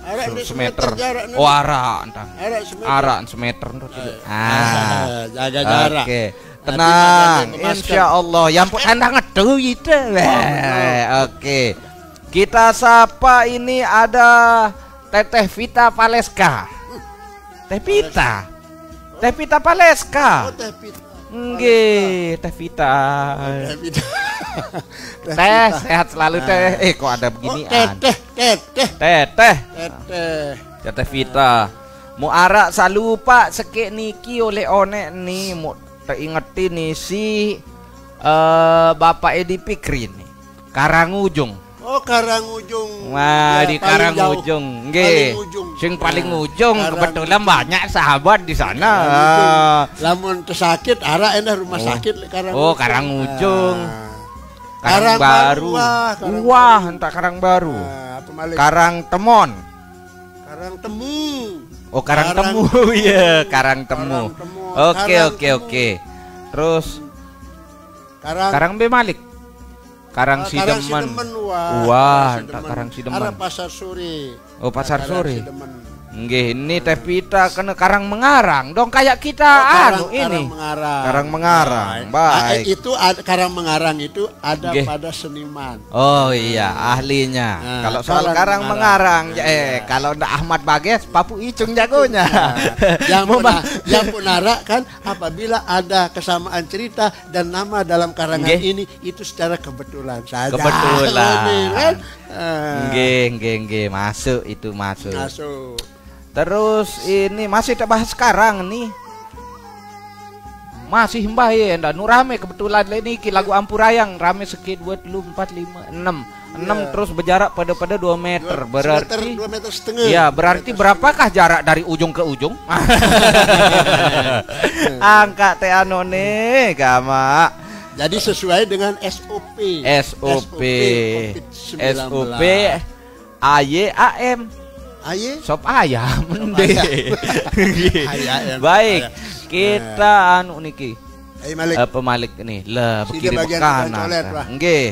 Arak semeter. Oh, arak entang. Arak semeter. Arak semeter ndot dulu. Ah, jaga jarak. Oke. Tenang, insya Allah. Yang pun anda ngetu itu. Oke. Kita sapa ini ada Teteh Vita Valeska. Teh Vita. Teh Vita Valeska. Oh, Teh Vita. Nggih, Teh Vita. Teh Vita. Teh, sehat selalu, Teh. Eh, kok ada beginian? Teteh, Teteh. Teteh. Teteh. Teteh Vita. Mu arak salupa sekik niki oleh onek ni, mu teingeti ni si eh, Bapak Edi Pikri ni. Karang Ujung. Oh, Karang Ujung. Wah, ya, di Karang Ujung. Nggih. Sing paling ujung, kebetulan banyak sahabat di sana. Lamun tersakit, arak endah rumah sakit Karang Ujung. Oh, Karang Ujung. Karang Baru. Wah, entah Karang Baru. Karang Temon. Karang Temu. Oh, Karang Temu. Iya, Karang Temu. Oke, oke, oke. Terus Karang Karang B Malik. Karang Sidemen. Wah, entah Karang Sidemen. Ada Pasar Sore. Oh, Pasar Sore. Nggih, ini Teh Vita kena Karang Mengarang. Dong kayak kita anu ini. Karang Mengarang. Karang Mengarang. Baik. Itu Karang Mengarang itu ada pada seniman. Oh iya, ahlinya. Kalau soal Karang Mengarang, eh, kalau ndak Ahmad Bages, Papu Icung jagonya. Yang pun arak kan, apabila ada kesamaan cerita dan nama dalam karangan ini, itu secara kebetulan saja. Kebetulan. Nggih, nggih, nggih, masuk itu, masuk. Masuk. Terus ini masih kita bahas sekarang nih. Masih mbah ya, ndak nu rame kebetulan le niki lagu Ampurayang rame sekitar dua puluh empat, lima, enam. Enam terus berjarak pada-pada dua meter. Berarti dua meter setengah. Iya, berarti berapakah jarak dari ujung ke ujung? Angkat teh anu nih, gamak. Jadi sesuai dengan S O P. S O P. S O P. A Y A M. A Y? Sop ayam. Sop ayam. Nggih. A Y A M. Baik. Kita anu niki. Ayo Malik. Apa Malik nih? Lah, sida bagian tukang colet, wah. Nggih.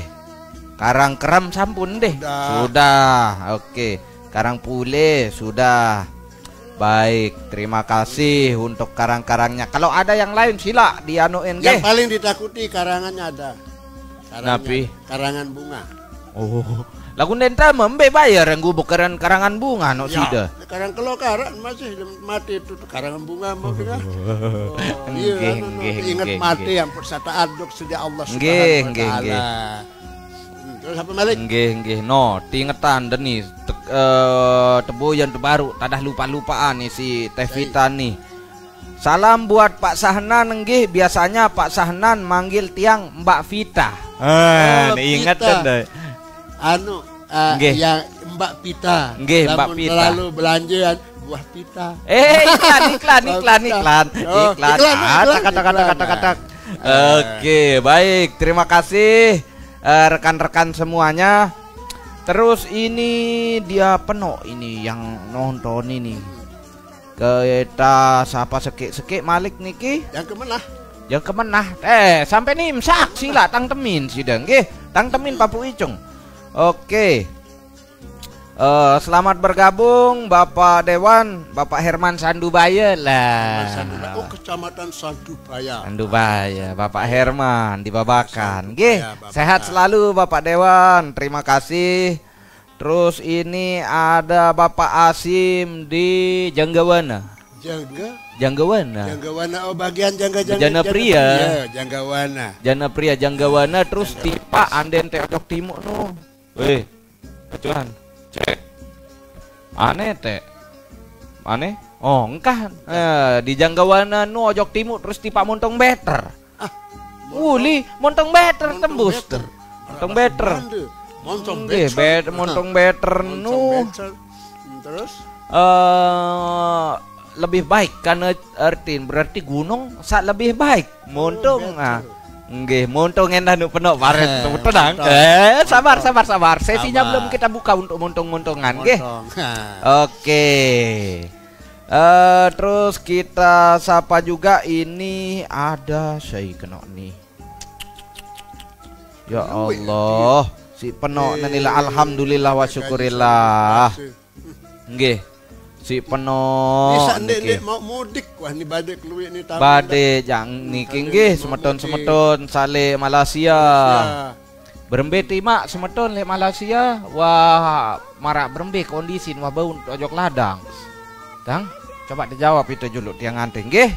Karang Kerem sampun deh. Sudah. Sudah. Oke. Karang Pule sudah. Baik, terima kasih untuk karang-karangnya. Kalau ada yang lain sila dianuin nggih. Yang paling ditakuti karangannya ada. Karangnya, napi? Karangan bunga. Oh. Lagu nenta membe bayar yang gubuk karangan bunga no sida. Karang kelo karak masih mati itu karangan bunga mau dengar. Oh, iya, nggih, anu, nggih, ingat nggih, mati nggih. Yang persata aduk sejak Allah Subhanahu wa Taala. Nggih, nggih, nggih. Hmm, terus apa Malik? Nggih, nggih. No, tingetan deni te, eh, tebo yang terbaru tadah lupa-lupaan nih si Teh Vita nih. Salam buat Pak Sahnan nggih, biasanya Pak Sahnan manggil tiang Mbak Vita. Ah, oh, ingat Vita. Kan deh. Anu, uh, nggih. Ya Mbak Vita. Nggih, Mbak Vita. Lamun terlalu belanjaan buah pita. Eh, iklan, iklan, iklan, iklan. Oh, iklan. Iklan, ah, iklan, tak, tak, tak, iklan, tak, tak, tak. Oke, baik. Terima kasih eh, rekan-rekan semuanya. Terus ini dia penuh ini yang nonton ini. Kita sapa sekik-sekik Malik niki. Yang kemenah. Yang kemenah. Eh, sampai nih imsak sila tang temin sidang nggih. Tang temin Papu Icung. Oke. Eh, selamat bergabung Bapak Dewan, Bapak Herman Sandubaya lah. Herman Sandubaya. Oh, Kecamatan Sandubaya. Sandubaya, Bapak Herman di Babakan. Sandubaya, nggih, Babakan. Sehat selalu Bapak Dewan. Terima kasih. Terus ini ada Bapak Asim di Janggawana. Jangga? Janggawana. Janggawana, oh, bagian Jangga, Jangga, Jana Jana Pria. Pria, Janggawana. Jana Pria, Janggawana, terus Janggawana. Tipa anden te ojok timuk no. Weh, acuan. Cek. Aneh te. Aneh? Oh, engkah. Eh, di Janggawana nu ojok timuk terus tipa Montong Beter. Ah, uli, Montong Beter tembus ter. Montong Beter. Montong Beter. Montong Beter nu. Terus? Eh, lebih baik karena artin berarti gunung saat lebih baik. Montong. Ah. Nggih, montong endah nu penok baret. Eh, tenang. Eh, sabar, sabar, sabar. Sesinya belum kita buka untuk montong-montongan, nggih. Oke. Eh, terus kita sapa juga ini ada saya kena nih. Ya Allah, si penok nanila alhamdulillah wa syukurillah. Nggih. Si peno niki. Ndeq mau mudik, wah, ni bade keluiq ni tamu. Bade jaq niki nggih, semeton-semeton sale Malaysia. Berembe timaq semeton leq Malaysia, wah, maraq berembe kondisi wah bau ojok ladang. Tang, coba dijawab itu juluq tiang ngante nggih.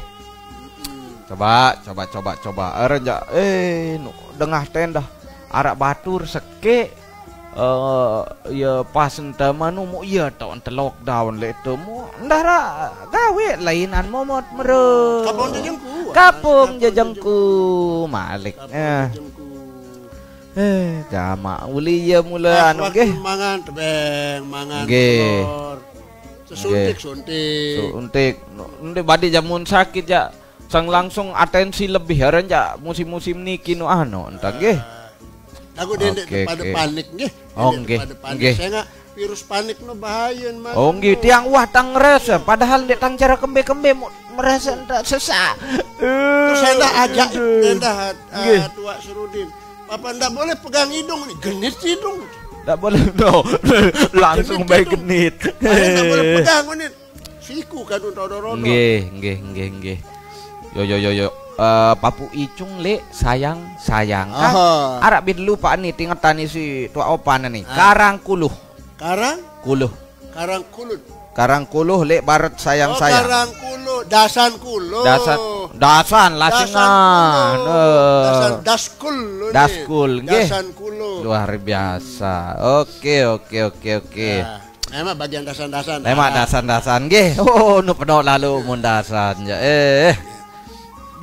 Coba, coba, coba, coba. Are jaq, eh, nu, dengah tendah. Araq batur sekeq, eh, ye pas ente manu mu ye tok ente lockdown leq tu mu. Ndara gawe lainan momot merem. Kapung jejengku. Kapung jejengku. Malik. Kapung jejengku. Eh, gamaq uli ye mule anu nggih. Mangan tebeng, mangan telor. Sesuntik-suntik. Suntik. Ndeq badi jamun sakit jaq. Sang langsung atensi lebih, aren jaq musim-musim niki nu anu, entah nggih. Laguq dendeq pade panik nggih. Oh, nggih, nggih. Sengaq virus panik no bahaye, Mas. Oh, nggih, tiang wah tang ngerase, padahal ndeq tang cara kembe-kembe mu-, merase endah sesak. Terus endah ajak, endah, eh, Tuaq Serudin. Papa ndak boleh pegang hidung ni, genit hidung. Ndak boleh, no. Langsung bae genit. Genit hidung. Ayo, ndak boleh pegang ni. Siku kadun rodo-rodo. Nggih, nggih, nggih, nggih. Yo, yo, yo, yo. Eh, Papuq Icung leq sayang-sayang. Kan araq bid lupa ni, tingetan isi tuaq opan ni. Ah. Karang kuluh. Karang? Kuluh. Karang kulun. Karang kuluh leq baret sayang-sayang. Oh, karang kuluh, dasan kuluh. Dasan, dasan lasingan. Dasan kuluh. Eh. Dasan daskul ni. Daskul, nggih. Dasan kuluh. Luar biasa. Oke, oke, oke, oke. Ya. Lemaq bagian dasan-dasan. Lemaq dasan-dasan nggih. Oh, nu penoq lalo mun dasan jaq. Eh.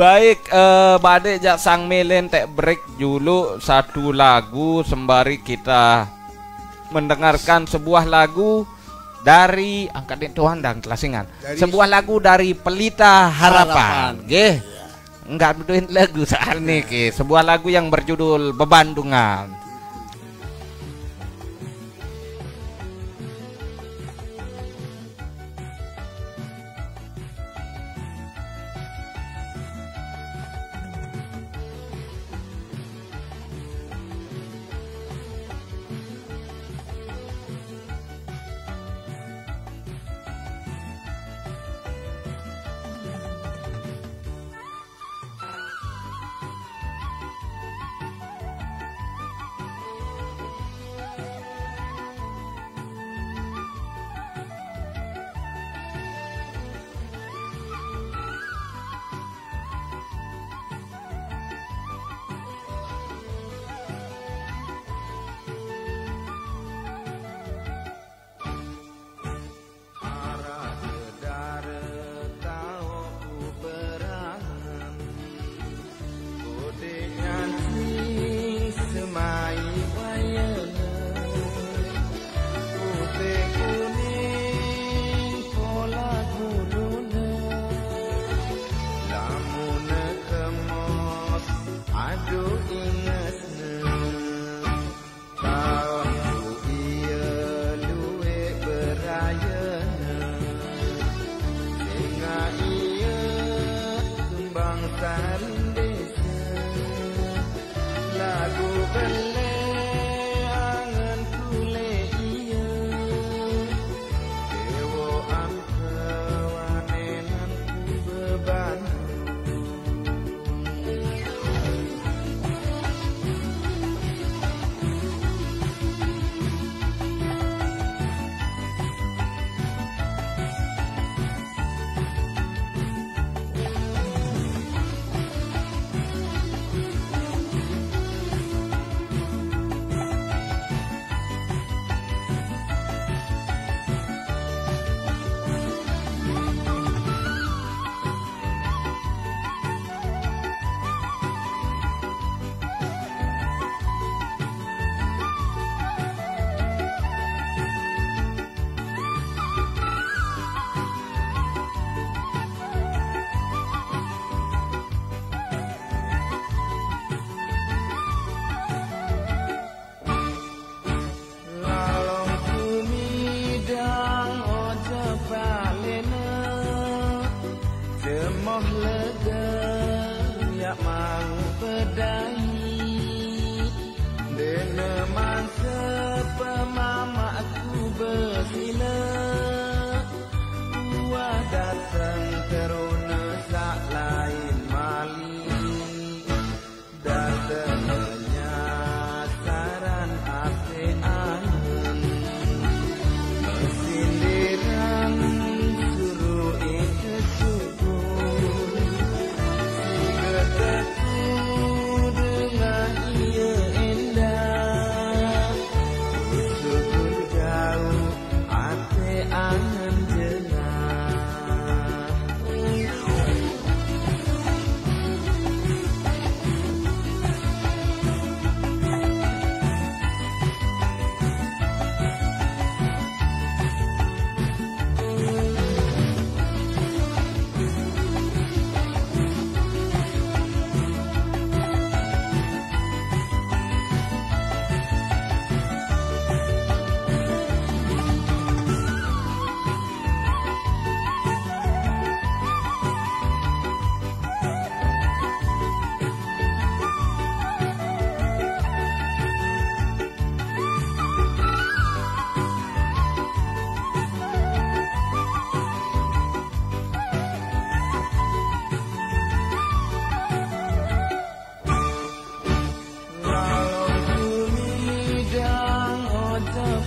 Baik, eh, bade jaq sang mele enteq break juluq satu lagu sembari kita mendengarkan sebuah lagu dari, angkat dek tuan dan kelasingan. Sebuah lagu dari Pelita Harapan. Harapan. Nggih. Iya. Enggak nuduhin lagu soal niki. Sebuah lagu yang berjudul Bebandungan. Araq dedare taoq ku berangen, putih nyancing semai wayene, putih kuning pola gulune, lamun kemos aduh ingesne. Taoqku ie lueq berayene, sengaq ie kembang sari dese, laguq beleq angenku leq ie, dewoqan kewanenanku beban.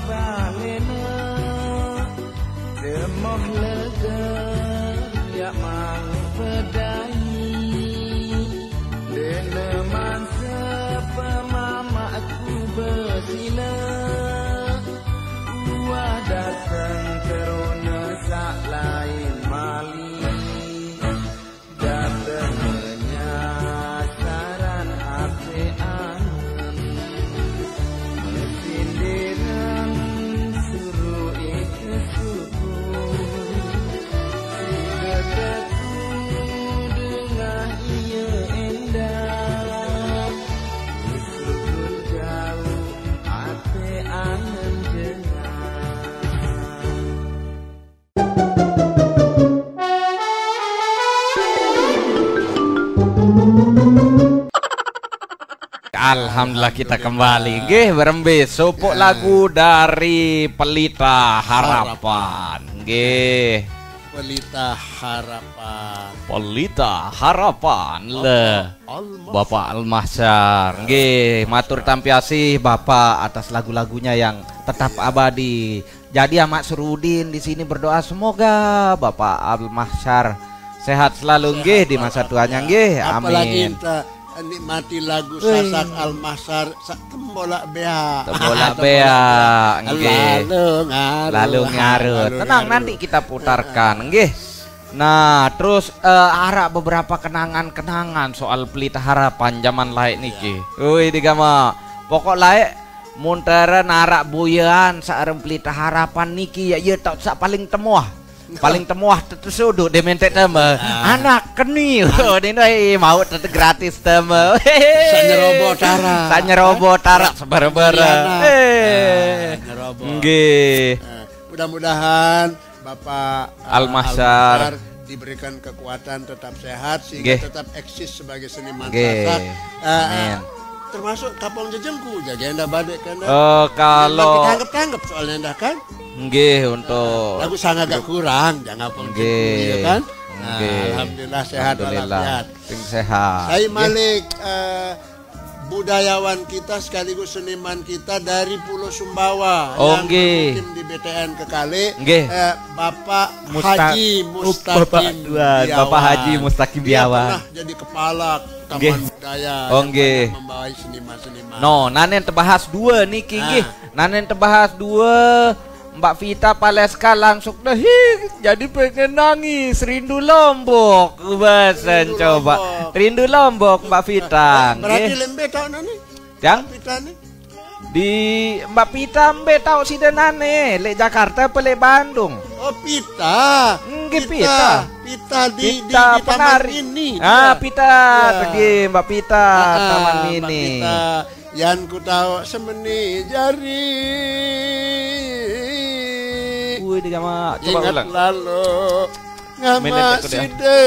Balena, demoh lega, yak mang bedai. Dene mansa pemamakku besina, uwah dateng teruna sak lain mali. Dateng nyasaran ape angen, mesindiran suruh ike syukur. Sida tetu dengah iya endah, syukur jauh ape angen dengah. Alhamdulillah, kita kembali. Nggih, berembe sopok lagu dari Pelita Harapan. Nggih. Pelita Harapan. Pelita Harapan le Almas. Bapak Almahsyar. Nggih, matur tampiasih Bapak atas lagu-lagunya yang tetap abadi. Jadi Amak Surudin di sini berdoa semoga Bapak Al Mahsyar sehat selalu nggih di masa tuanya nggih. Apalagi amin. Ente nikmati lagu Sasak Al Mahsyar sak tembolak beak. Tembolak beak nggih. Lalu ngarut. Lalu ngarut. Tenang, nanti kita putarkan nggih. Nah, terus eh, arah beberapa kenangan-kenangan soal Pelita Harapan zaman laik niki. Wih, digama. Pokok laik Muntara narak buyan searem Pelita Harapan niki ya iya tak sak paling temuah. Paling temuah tetes suduk dia mentek teme. Anak keni. Oh, ini dai mau tetes gratis teme. Sanyerobo tara. Sanyerobo tara sebar-bara. Eh. Nggih. Mudah-mudahan Bapak eh, Al Mahsyar diberikan kekuatan tetap sehat sehingga tetap eksis sebagai seniman Sasak. Eh, eh, termasuk Kapong Jejengku jaga endah badek kan. Eh, kalau kita anggap-anggap soalnya endah kan. Nggih untuk lagu sang agak kurang jangan Kapong Jejengku ya kan. Nah, alhamdulillah sehat walafiat. Sing sehat. Saya Malik eh, budayawan kita sekaligus seniman kita dari Pulau Sumbawa oh, yang nggih. Bermukim di B T N Kekale, nggih. Eh, Bapak Musta Haji Mustaqim Bapak, Tuan, Bapak Haji Mustaqim Biawan. Dia pernah jadi kepala Taman Budaya oh, yang nggih. Pernah membawai seniman-seniman. No, nanen tebahas dua niki nggih. Nanen tebahas dua Mbak Vita Paleska langsung deh, "Hi, jadi pengen nangis, rindu Lombok." Basen coba. Rindu Lombok, Mbak Vita. Berarti lembe tau nani? Yang? Vita ni? Di Mbak Pita mbe tau sida nane, lek Jakarta apa lek Bandung? Oh, Pita. Nggih, Pita. Pita di, di, di taman ini. Ah, Pita. Tegi Mbak Pita, taman ini. Yan ku tawak semeni jari. Wih, dia gamak. Coba ingat ulang. Lalu ngama sida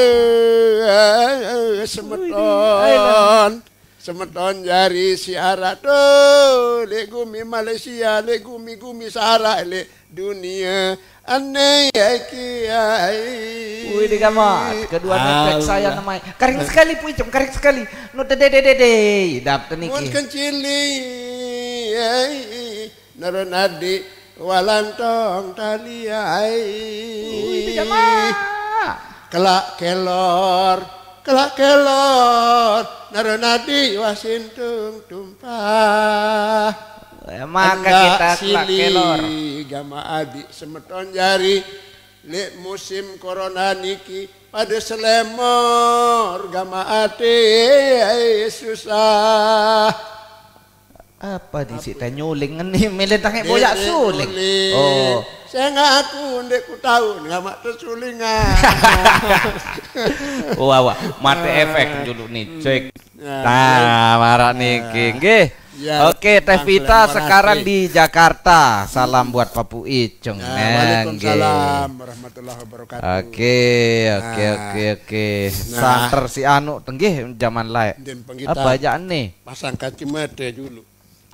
semeton. Semeton jari si arak tu. Lek gumi Malaysia, lek gumi-gumi Sahara, lek dunia. Aneh ya kiai. Wih, dia gamak. Kedua nepek saya namai. Karing sekali, Pu Icung, karing sekali. No, dede, dede, dede. Dap teniki. Mun kencili. Neren adi walantong tali ai. Wih, dia gamak. Kelak kelor, kelak kelor. Neren adi wasintung tumpah. Eh, maka kita kelak kelor. Gama adi semeton jari. Lek musim corona niki pada selemor gama ati susah. Apa di sik teh nyuling ngeni mele tange boyak suling. Oh. Saya ngaku ndek ku tahu ngamak tersulingan. Wah, wah, mate efek dulu nih, cek. Nah, marak niki. Nggih. Oke, Teh Vita sekarang di Jakarta. Salam buat Papu Icung. Nah, waalaikumsalam warahmatullahi wabarakatuh. Oke, oke, oke, oke. Nah. Santer si anu tenggih zaman lae. Apa aja nih? Pasang kacamata dulu.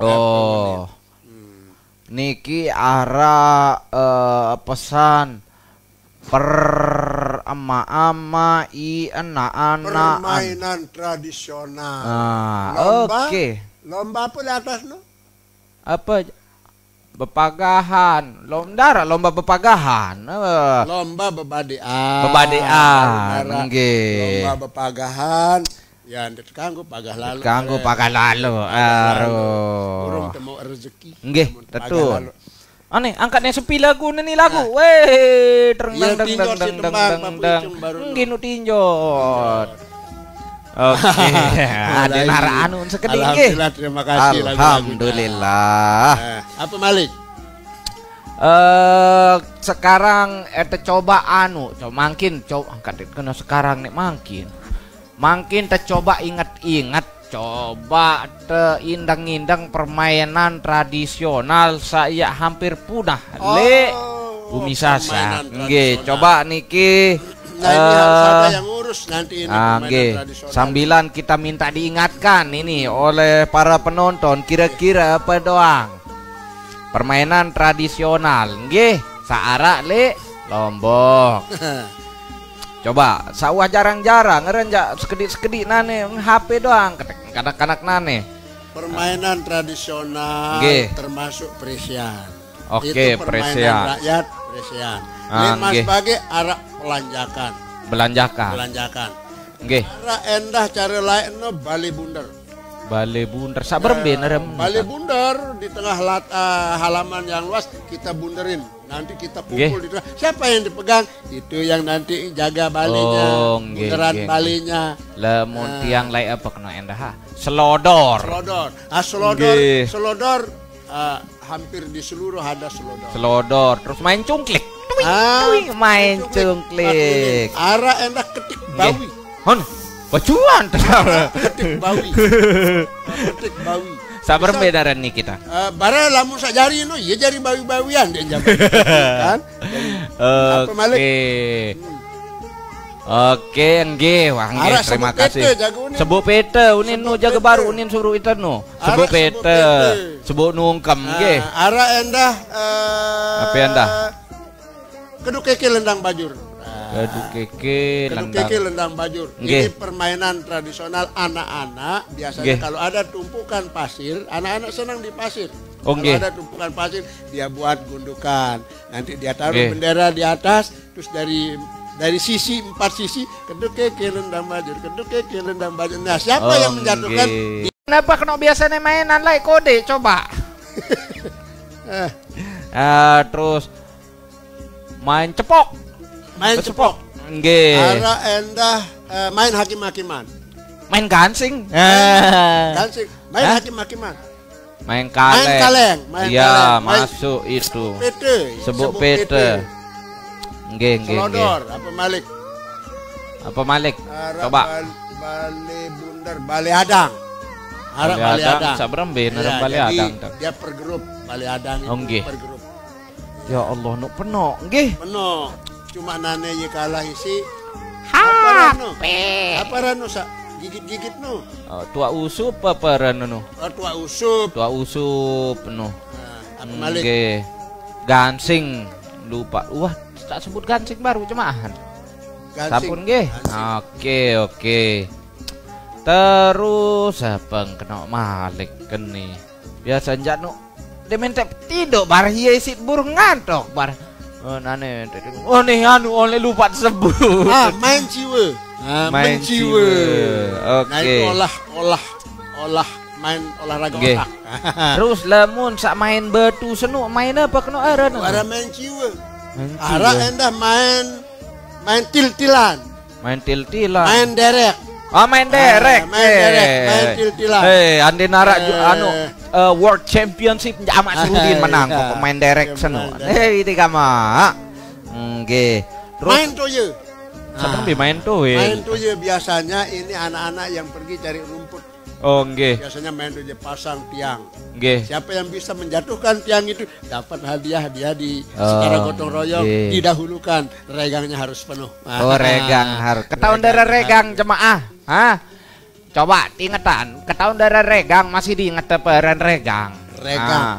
Oh. Niki ara eh, pesan per ama-ama i anak-anak. Permainan tradisional. Ah, lomba, oke. Lomba apa di atas no? Apa? Bepagahan. Lomba, lomba bepagahan. Eh. Lomba bebadean. Bebadean, nggih. Lomba bepagahan. Ya, ndak kanggo pagah lalu. Kanggo pagah lalu. Aduh. Urung temu rezeki. Nggih, tetu. Ane, angkat nih sepi lagu nih lagu. Weh, tereng dang dang dang dang dang dang. Nggih, nu tinjot. Oke. Ade nara anu sekedik nggih. Alhamdulillah, terima kasih lagu-lagunya. Alhamdulillah. Nah, apa malik? Eh, sekarang, eh, te coba anu, coba mangkin, coba angkat kena sekarang nih mangkin. Mangkin te coba inget-inget, coba te indeng-indeng permainan tradisional saya hampir punah. Le Bumi Sasak. Nggih, coba niki. Nah, ini harus ada yang ngurus nanti ini permainan tradisional. Sambilan kita minta diingatkan ini oleh para penonton, kira-kira apa doang permainan tradisional. Nggih, saarak le Lombok. Coba, sawah jarang-jarang, eren jak sekedik-sekedik nane, H P doang, ketek, kanak-kanak nane. Permainan tradisional, nggih, termasuk presian. Oke, itu permainan presian. Rakyat, presian. Ah, nggih. Sebagai arak pelanjakan. Belanjakan. Belanjakan. Nggih. Arak endah cara lain no bale bunder. Bale bunder. Sabar mbe nerem. Bale bunder di tengah lat-, eh, halaman yang luas kita bunderin. Nanti kita kumpul di tengah. Siapa yang dipegang? Itu yang nanti jaga balenya, oh, nggih, bunderan balenya. Lamun tiang lai apa kena endah, ha? Selodor. Selodor. Ah, selodor. Nggih. Selodor, ah, hampir di seluruh ada selodor. Selodor. Terus main cungklik. Tuing, ah, tuing, main cungklik. Arak endah ketik bawi. Hon, bacuan. Ketik bawi. Ketik bawi. Sabar mbe daran ni kita. Eh, bara lamun sak jari no, iya jari bawi-bawian dia jaman. Kan? Jadi, apa malik? Oke. Hmm. Oke, nggih, wah nggih, terima kasih. Sebut pete, jago unin. Sebut pete, unin nu jago baru, unin suruh itu nu. Sebut pete. Sebut nungkem, nggih. Arak endah, eh, apa endah? Kedukeke lendang bajur. Nah, kedukeke lendang bajur. Nggih. Ini permainan tradisional anak-anak. Biasanya kalau ada tumpukan pasir, anak-anak senang di pasir. Oh, nggih. Kalau ada tumpukan pasir, dia buat gundukan. Nanti dia taruh bendera di atas, terus dari, dari sisi, empat sisi, kedukeke lendang bajur, kedukeke lendang bajur. Nah, siapa yang menjatuhkan? Oh, nggih. Kenapa kena biasanya mainan lai kode, coba? Eh. Ah, terus main cepok. Main cepok. Nggih. Arak endah, eh, main hakim-hakiman. Main gansing. Gansing. Main hakim-hakiman. Main kaleng. Main kaleng. Iya, masuk itu. Sebut pete. Sebut pete. Nggih, nggih, nggih. Selodor, apa malik? Apa malik? Coba. Arak bal-, bale bunder, bale adang. Arak bale adang. Sabrang be, nerem bale adang. Iya, jadi dia per grup, bale adang itu per grup. Oh, nggih. Ya Allah, nuk penok, nggih. Penok. Cuma nane ye kalah isi. Apa ranu? Apa ranu sa gigit-gigit nu? Oh, tuak usup apa ranu nu? Oh, tuak usup. Tuak usup nu. Nah, apa malik? Nggih. Gansing. Lupa. Wah, tak sebut gansing baru jemaahan. Gansing. Sampun nggih. Gansing. Oke, oke. Terus apa kena malik kene? Biasa njak nu. Dia minta tidur bar hiye sit bur ngantok bar. Oh, nane. Oh, nih anu oleh lupa sebut. Ah, main ciwe. Ah, main ciwe. Oke. Nah, itu olah, olah, olah main olahraga otak. Terus lamun sak main batu senu main apa kena aran? Ada main ciwe. Main ciwe. Arak endah main, main til-tilan. Main til-tilan. Main derek. Oh, main derek. Ah, main derek, main til-tilan. Eh, andi narak ju-, anu, eh, World Championship Amak Serudin menang pokok main derek seno. Eh, itu kama. Nggih. Terus main toye. Sedang di main toye. Main toye biasanya ini anak-anak yang pergi cari rumput. Oh, nggih. Biasanya main toye pasang tiang. Nggih. Siapa yang bisa menjatuhkan tiang itu dapat hadiah, dia di secara gotong royong didahulukan. Regangnya harus penuh. Oh, regang harus. Ketahuan darah regang jemaah. Hah? Coba ingetan, ketahuan darah regang masih diinget apa eren regang? Regang. Ah.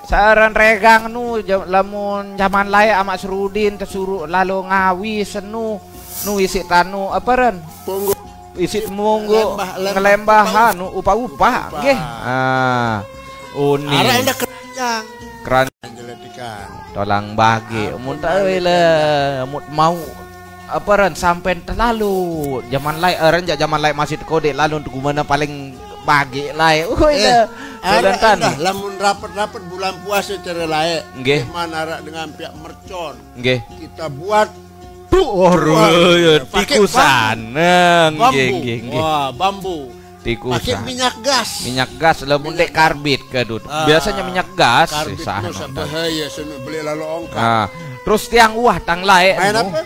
Seeren regang nu ja-, lamun zaman lae Amak Serudin tesuruh lalu ngawi senu nu isi tanu apa eren? Punggung. Isi munggu ngelembah, ngelembah anu upa-upa, nggih. Ah. Uni. Arek endah ke- Yang keran jeletikan. Tolang bagi. Ampun, mun tak euy le, mut mau apa ran sampean terlalu. Zaman lain, eh, ran jak zaman lain masih teko dek lalu untuk gimana paling bagi lain. Woi, eh, le. Arek endah, lamun rapet-rapet bulan puasa cere lain. Nggih. Mana arak dengan pihak mercon. Nggih. Kita buat tuh, oh, ya, pakai tikusan. Bambu. Nah, nggih, nggih, nggih. Wah, bambu. Tikusan. Pakai minyak gas. Minyak gas, lamun dek karbit kadut. Ah, biasanya minyak gas. Karbit sah, bahaya, senu beli lalu ongkar. Ah, terus tiang uah tang lain. Main apa?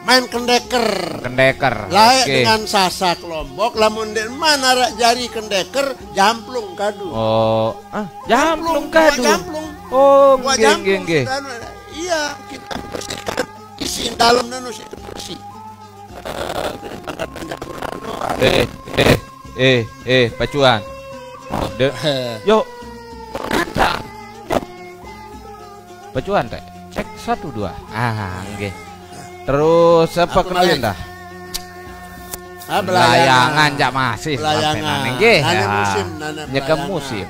Main kendeker. Kendeker. Lain dengan sasak Lombok, lamun dek mana rak jari kendeker, jamplung kadu. Oh, ah, jamplung kadu. Jamplung. Oh, nggih, nggih, nggih. Iya, kita bersihkan isi dalam nanu situ bersih. Eh, eh, eh, eh, pacuan. De, yo. Pacuan teh. Cek satu dua. Ah, nggih. Terus apa kena dah? Ah, belayangan. Belayangan jak masih. Belayangan. Nggih. Nane musim, nane nyekem belayangan. Musim.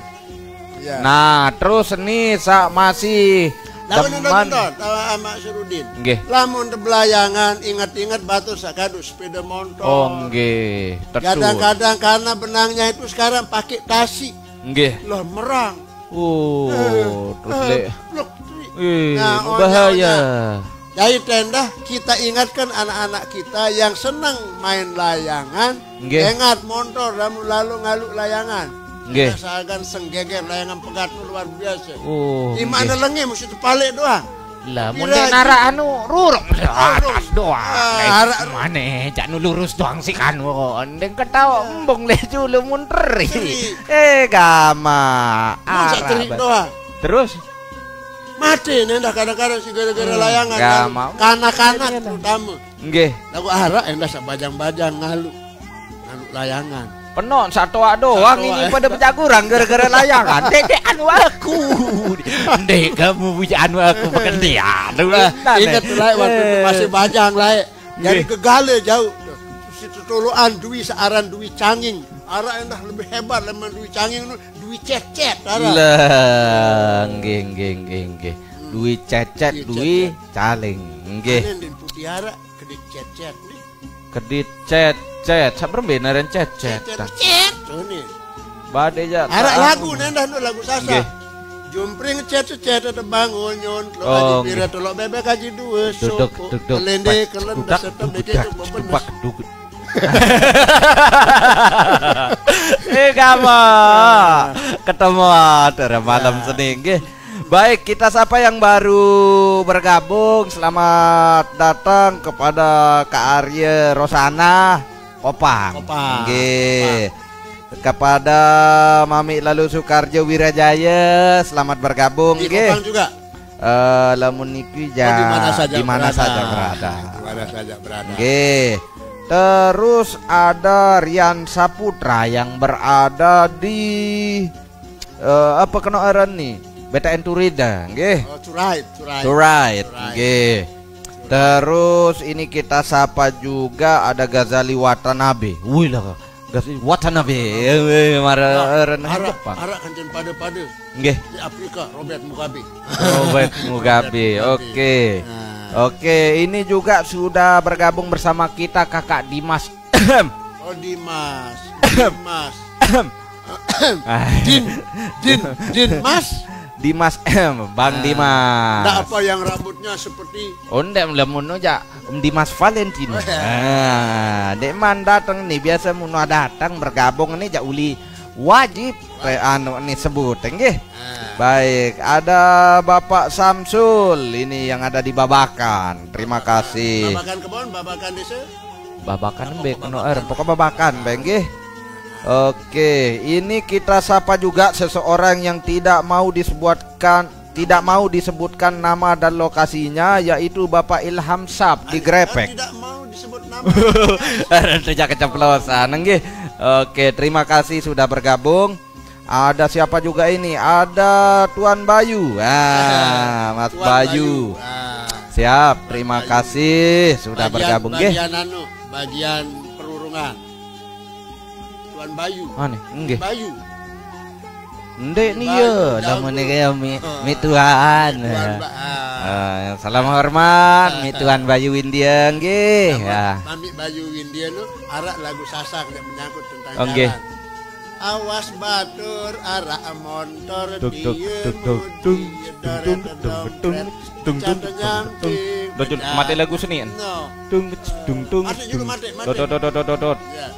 Iya. Nah, terus nih sa masih lamun demen. Nonton, tawa Amak Surudin. Nggih. Lamun de belayangan, ingat-ingat batur sakadu sepeda motor. Oh, nggih. Kadang-kadang karena benangnya itu sekarang pakai tasi. Nggih. Lah merang. Oh, eh, terus eh, dek. Nah, bahaya. Jadi tendah kita ingatkan anak-anak kita yang senang main layangan, nggih. Ingat montor lamun lalu ngalu layangan. Nggih. Kita seagan senggeger layangan pegat luar biasa. Oh, di mana nggih. Lengi mesti tepalik doang. Lah, mun dek narak anu ruruk. Atas doang. Ah, arak mana cak nu lurus doang sih kan. Ndeng ketawa embung le julu mun teri. Eh, gama. Masa teri doang. Terus mati nih dah kadang-kadang si gara-gara layangan. Kanak-kanak terutama. Nggih. Lagu arak yang dah sabajang-bajang ngalu. Ngalu layangan. Penon satoa doang ini pada pejaguran gara-gara layangan. Dek, dek anu aku. Dek kamu puja anu aku pekerjaan. Ingat tuh lah waktu itu masih bajang lah. Jadi gegale jauh. Si tutuluan dui searan dui canging. Arak yang dah lebih hebat leman dui canging tu. Dui cecet, Ara. Lah, nggih, nggih, nggih, nggih. Dui cecet, dui caling. Nggih. Ane ndin putih arak, kedit cecet nih. Kedit cecet. Sabrembe naren cecet? Cecet, cecet. Tuh nih. Bade ja. Arak lagu nendah nu lagu Sasak. Nggih. Jumpring cecet, cecet, ada bangun nyon, telok aji pira, telok bebek aji dua, duduk, sopok, duduk, kelende, kelende, setem, duduk, duduk, duduk. Eh, kamu ketemu terus malam Senin, nggih. Baik, kita sapa yang baru bergabung, selamat datang kepada Kak Arya Rosana Kopang. Kopang. Nggih. Kopang. Kepada Mami Lalu Sukarjo Wirajaya, selamat bergabung, nggih. Di Kopang juga. Eh, lamun niki ja, di mana saja berada. Di mana saja berada. Nggih. Terus ada Rian Saputra yang berada di, eh, apa kena aran nih? B T N Turida, nggih. Oh, Curait, Curait. Curait, nggih. Terus ini kita sapa juga ada Ghazali Watanabe. Wih lah, Ghazali Watanabe. Eh, mara aran Jepang. Arak kancen pada-pada. Nggih. Di Afrika, Robert Mugabe. Robert Mugabe. Oke. Nah. Oke, ini juga sudah bergabung bersama kita Kakak Dimas. Oh, Dimas. Dimas. Ah. Din, Din, Din Mas. Dimas M, Bang Dimas. Ndak apa yang rambutnya seperti. Oh, ndak, lamun ja Dimas Valentino. Oh, iya. Ah, dek man datang nih, biasa mun datang bergabung nih ja uli wajib. Anu nih sebut, nggih. Ah. Baik, ada Bapak Samsul ini yang ada di Babakan. Terima kasih. Babakan Kebon, Babakan Desa. Babakan be keno er, pokok Babakan be nggih. Oke, ini kita sapa juga seseorang yang tidak mau disebutkan, tidak mau disebutkan nama dan lokasinya, yaitu Bapak Ilham Sap di Grepek. Tidak mau disebut nama. Ada sejak keceplosan, nggih. Oke, terima kasih sudah bergabung. Ada siapa juga ini? Ada Tuan Bayu. Ah, Mas Bayu. Siap, terima kasih sudah bergabung, nggih. Bagian anu, bagian perurungan. Tuan Bayu. Mana? Nggih. Bayu. Ndek ni ya, lama ni kaya mi, mi tuan. Tuan, Pak. Ah. Ah, salam hormat, mi tuan Bayu Windia nggih. Lama, ah, Mami Bayu Windia nu arak lagu Sasak yang menyangkut tentang, oh, nggih, jalan. Awas batur arak montor. Tuk, tuk, dia tuk, tuk, mudi tung, tung, doret tung, tung, dompet. Tung, tung, tung, tung. Nyamping, dot, dot, mati lagu seni kan? No. Tung, tung, tung, mati dulu, tung, mati, mati. Dot, dot, dot, dot, dot, dot. Ya.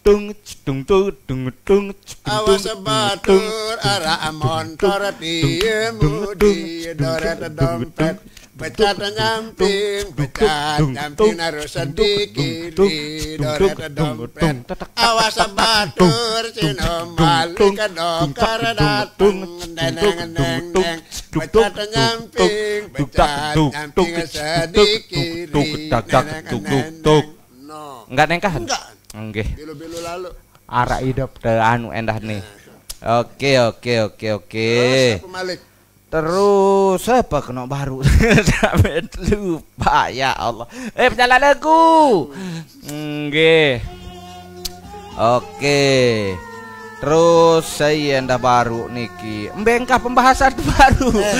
Tung, tung, tung, tung, tung, tung, awas tung, batur tung, arak tung, montor tung, dia tung, mudi tung, doret tung, dompet. Tung, becat nyamping, tung, becat tung, nyamping tung, harus tung, sedikit tung, di tung, doret tung, dompet. Tung, tak, tak, awas tak, tak, tak, batur tung, tung, sino tung, maling tung, kedokar tak, tung, datang, tung, deneng, tung, neng, tung, neng. Tung, becat tung, nyamping, tung, tak, becat tung, nyamping tung, sedikit tung, di tak, tak, deneng, tung, tung, neng, tung. Neng. No. Enggak nengkahan? Enggak. Nggih. Belo-belo lalu. Arak hidup te anu endah nih. Ya. Oke, oke, oke, oke. Terus apa malik? Terus apa kena baru? Sampai lupa, ya Allah. Eh, pejalan lagu. Nggih. Oke. Terus saya endah baru niki. Mbengkah pembahasan baru. Eh,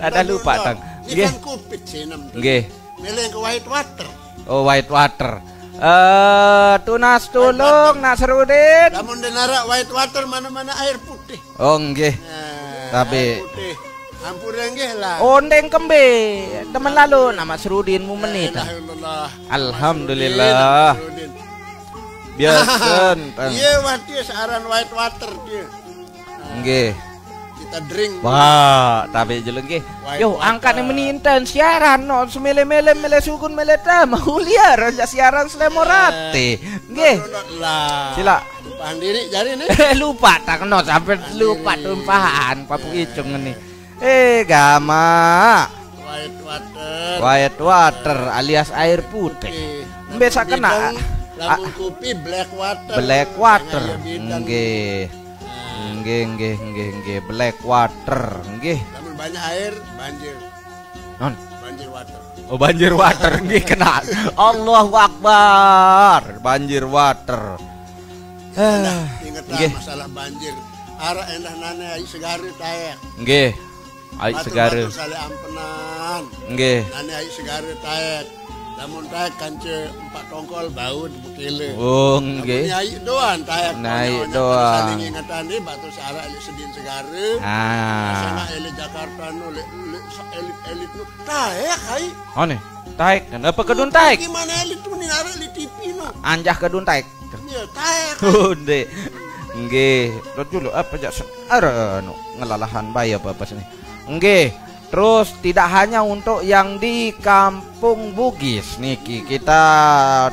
ada lupa, Tang. Ini nggih, kan covid sih, nem. Nggih. Milih ke White Water. Oh, White Water. Eh, tunas tulung, Nasrudin. Lamun denara White Water, mana-mana air putih. Oh, nggih. Nah, tapi air putih. Ampura nggih lah. Ondeng kembe. Temen lalu nama Nasrudin mu menit. La ilaha illallah. Alhamdulillah. Nasrudin. Biasa. Iya, wah, dia searan White Water dia. Nggih. Kita drink. Wah, tapi jelo nggih. White water. Yo, angkat meni inten siaran no, semele-mele, mele sukun, mele tama, uliar aja siaran selemorate. Nggih. Nonton lah. Sila. Lupahan diri jari nih. Lupa tak no sampai lupa diri. Tumpahan, papu icung nih. Eh, gama. White water. White water alias air putih. Putih. Mbak sak kena. Lamun bidang, lamun kopi black water. Black water. Jangan ya bidang. Nggih. Nah. Nggih, nggih, nggih, nggih. Black water, nggih. Lamun banyak air, banjir. Non. Banjir water. Oh, banjir water, nggih, kena. Allahu Akbar. Banjir water. Nah, ingatlah, nggih, masalah banjir. Arak endah nane ai segara taek. Nggih. Ai segara. Batur-batur sale ampenan. Nggih. Nane ai segara taek. Lamun taek kance empat tongkol bau dibukile. Oh, nggih. Lamun ai doan taek. Nai doan. Saling ingetan deh, batur searak elit sedin segara. Ah. Sana elit Jakarta nu, elit, elit, elit nu. Taek ai. Aneh. Taek. Kenapa kedun taek? Gimana elit tu ni arak elit T V nu? Anjah kedun taek. Iya, taek. Onde. Nggih, rot dulu apa jak se-, are anu ngelalahan bae apa-apa sini. Nggih. Terus tidak hanya untuk yang di Kampung Bugis niki, kita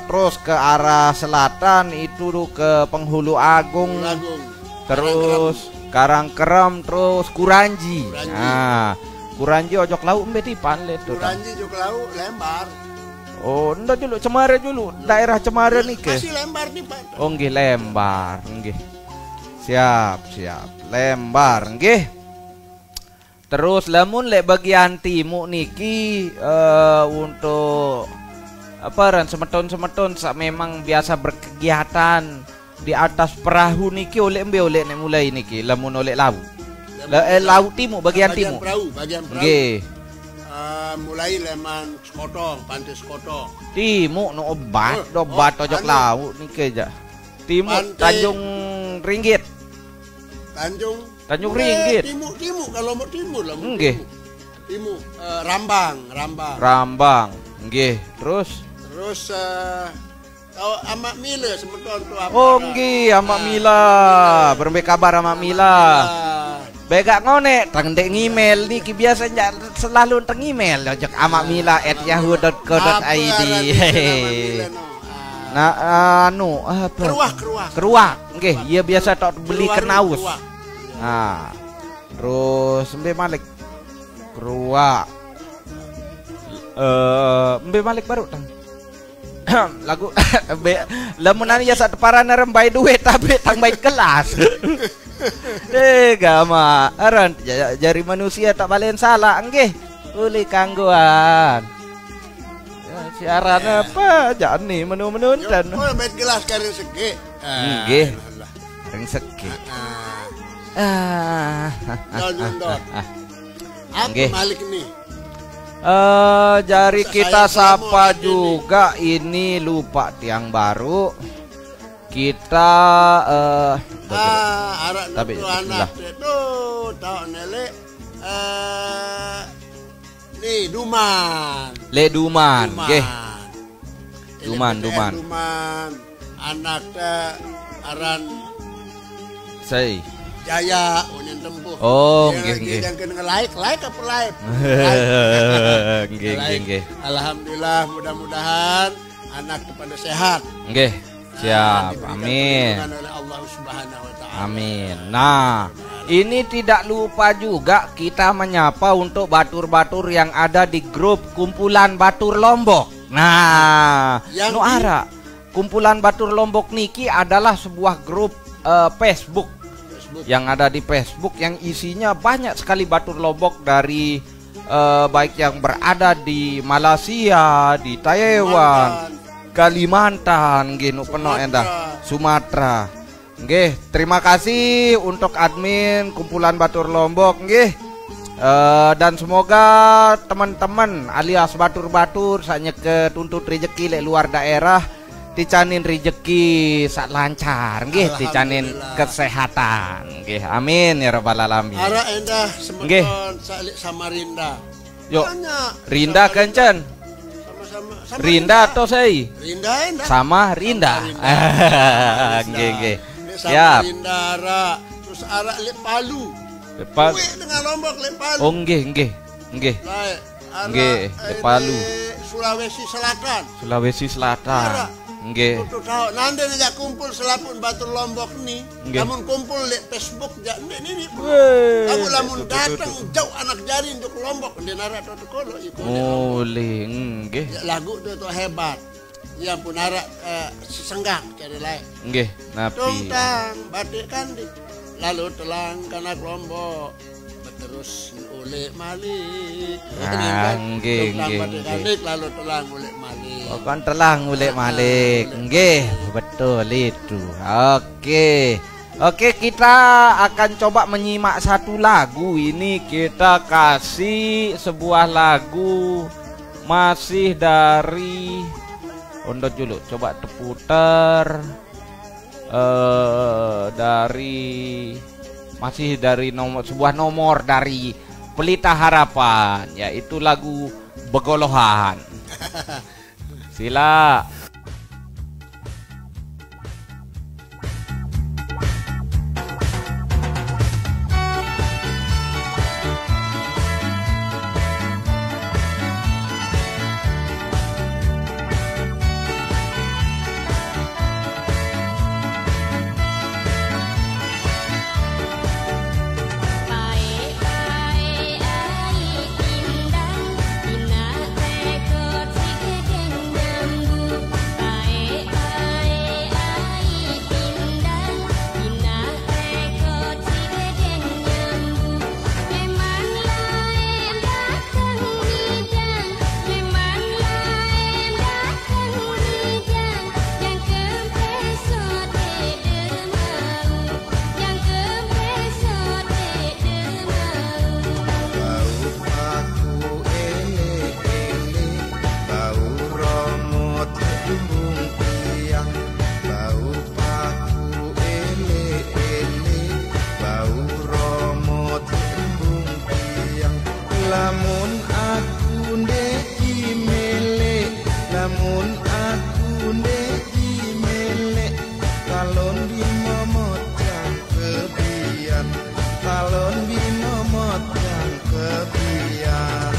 terus ke arah selatan itu ke Penghulu Agung. Penghulu Agung. Terus Karangkerem, terus Kuranji. Kuranji. Nah, Kuranji ojok laut mbe tipan le tu, Tang? Kuranji ojok laut Lembar. Oh, ndak dulu Cemara dulu, daerah Cemara niki. Masih Lembar nih, Pak. Oh, nggih, Lembar, nggih. Siap, siap. Lembar, nggih. Terus lamun lek bagian timuk niki, eh, untuk apa ran semeton-semeton sak memang biasa berkegiatan di atas perahu niki oleh mbe oleh nek mulai niki lamun oleh laut. Lamun eh, laut timuk, bagian timuk. Perahu, bagian perahu. Nggih. Eh, mulai leman Sekotong, Pantai Sekotong. Timuk no obat, oh, obat oh, ojok anu. Laut niki aja. Timuk Pantai Tanjung Ringgit. Tanjung Tanjung Ringgit. Timuk, timuk kalau mau timuk lah. Nggih. Timuk, eh, Rambang, Rambang. Rambang. Nggih. Terus? Terus, eh, Amak Mila semeton tu apa? Oh, nggih, Amak Mila. Berembe kabar Amak Mila? Begak ngonek, tang dek ngimel niki biasa njak selalu tang ngimel ojok amak mila at yahoo dot co dot id. Apa arah ni Amak Mila no? Ah. Nah, anu, apa? Keruak, keruak. Keruak, nggih, iya biasa tok beli kenaus. Keruak. Nah, terus mbe malik? Keruak. Eh, mbe malik baru, Tang? Lagu be, lamun anu ya sak teparan arem bai duit tapi tang bai kelas. Eh, gama aran ja-, jari manusia tak balen salah nggih. Uli kangguan. Ya, siaran apa? Jani menu-menu dan. Oh, bait gelas kari segi. Ah, nggih. Alah. Ring segi. Ah, ah. Ah. Don, don, don. Apa Nggih. Malik nih? Eh, jari Masa kita saya sapa demo aja nih. Juga ini lupa tiang baru. Kita, eh, Ah, arak tapi tutu bismillah. Anak dia tuh, tahu nelik. Eh, nih, Duman. Le Duman, Duman. Nggih. Ini Duman, P T N Duman. Duman. Anak, eh, aran Sei. Jaya, unin tempuh. Oh, Dia nggih, lagi nggih. Yang kena like, like apa live? Like. Nggih, nggih, Like. Nggih. Alhamdulillah, mudah-mudahan anak kepada sehat. Nggih. Siap. Diberikan Amin. Perlindungan oleh Allah Subhanahu wa Ta'ala. Amin. Nah, ini tidak lupa juga kita menyapa untuk batur-batur yang ada di grup Kumpulan Batur Lombok. Nah, Yang nu di- ara. Kumpulan Batur Lombok niki adalah sebuah grup, eh, Facebook Facebook. Yang ada di Facebook yang isinya banyak sekali batur Lombok dari, eh, baik yang berada di Malaysia, di Taiwan, Kalimantan. Kalimantan, nggih nu peno Sumatera. Endah. Sumatera. Nggih, terima kasih untuk admin Kumpulan Batur Lombok, nggih. Eh, dan semoga teman-teman alias batur-batur saknya ketuntut rezeki lek luar daerah, ticanin rezeki sak lancar, nggih, ticanin Alhamdulillah. Kesehatan, nggih. Amin ya rabbal alamin. Arak endah semeton Nggih. Salik Samarinda. Yo, Banyak. Rinda Sama kencen. Sama-sama. Sama Rinda Rinda. Atau Sei? Rinda endah. Sama Rinda. Sama Rinda. Nggih, nggih. Ini sama Siap. Rinda, arak. Terus arak lek Palu. Lek Palu. Kuih dengan Lombok lek Palu. Oh, nggih, nggih. Nggih. Lai, arak, Nggih, eh, lek Palu. Sulawesi Selatan. Sulawesi Selatan. Arak. Nggih. Tutu tahu, nande ngejak kumpul selaput batur Lombok ni. Nggih. Namun kumpul lek Facebook jak ndek nini pun. Weh, Aku lamun betul, betul, datang betul. Jauh anak jari untuk Lombok, dia narak tu kolo ikut Lombok. Mulih, nggih. Ya, lagu tu tu hebat. Yang pun narak, eh, sesenggak cari lain. Nggih, napi. Tungtang batik kandik, lalu telang kanak Lombok. Terus ulik malik. Ah, nggih, Tentang nggih, pada nggih. Kalik, lalu telang ulik malik. Oh, kan telang ulik Ah, malik. Ulik Nggih, malik. Betul itu. Oke. Oke, kita akan coba menyimak satu lagu ini. Kita kasih sebuah lagu masih dari Ondo dulu. Coba terputar. Eh, dari masih dari nomor sebuah nomor dari Pelita Harapan, yaitu lagu Begolohan. Sila. Lamun aku ndek ki melek, lamun aku ndek ki melek, talon di momot jang kebian, talon di momot jang kebian.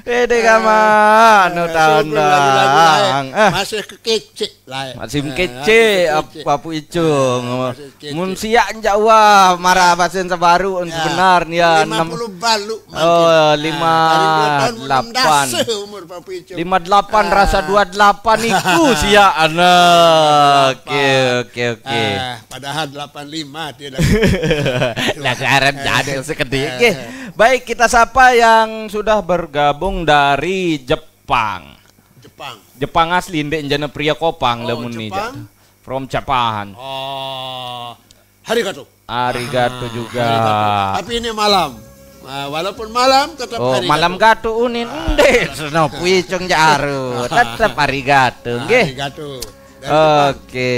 Pede kaman, no, taun dang. Eh, masih kekecek lah. Masih kecek, apa Pu Icung. Mun siak njak wah, marah basen sebaru, sebenar ni ya, lima puluh balu. Oh, lima delapan. Lima delapan, rasa dua delapan iku siak, anak. Oke, oke, oke. Padahal delapan lima dia dah. Lah, garan ada sekedi. Oke. Baik, kita sapa yang sudah bergabung dari Jepang. Jepang. Jepang asli, ndeq njana pria kopang. Oh, lamun ni, Jepang? From Japan. Oh, arigato. Arigato juga. Arigato. Tapi ini malam. Ah, walaupun malam, tetap arigato. Oh, malam gato unin. Ndeq, seno Pu Icung jaru. Tetep arigato, nggih. Arigato. Dari Jepang. Oke,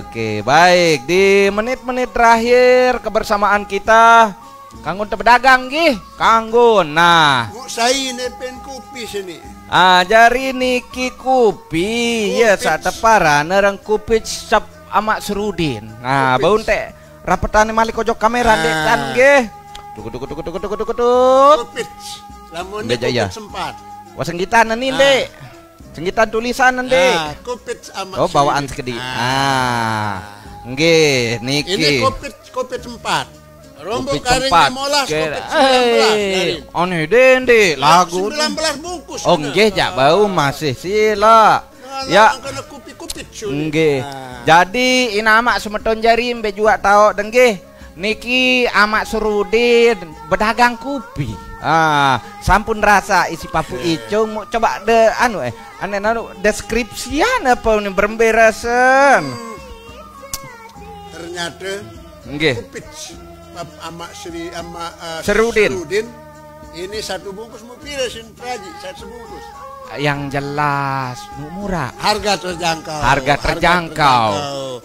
oke. Baik, di menit-menit terakhir kebersamaan kita, kanggo te bedagang nggih, kanggo. Nah. Muk sai ne pen kupi sini. Ah, jari niki kupi, ya, saq teparan areng kupi sep Amaq Serudin. Nah, bau nte rapetane malik ojok kamera, ndeq kan nggih. Tuk, tuk, tuk, tuk, tuk, tuk, tuk. Kupi. Lamun ndeq, kupi sempat. Wah, senggitan ni, ndeq. Senggitan tulisan, ndeq. Ah, kupi Amaq Serudin. Oh, bawaan sekedi. Ah. Nggih, niki. Ini kupi, kupi empat. Rombok karing limolas, kupi sembilan belas, eh, aneh dende lagu. Sembilan belas bungkus. Oh, nggih, jaq bau masih sila. Ya. Nggih. Jadi, inaq amaq semeton jari mbe juaq taoq de nggih. Niki Amaq Serudin bedagang kupi. Ah, sampun rasa isi papuq icung, mu coba de anu, eh, ane anu deskripsian apa ni berembe rasen. Ternyata nggih. Kupit Amaq Seri, Amaq, eh, Serudin. Serudin. Ini satu bungkus mu pire sin Praji? Satu bungkus. Yang jelas, mu murah. Harga terjangkau. Harga terjangkau.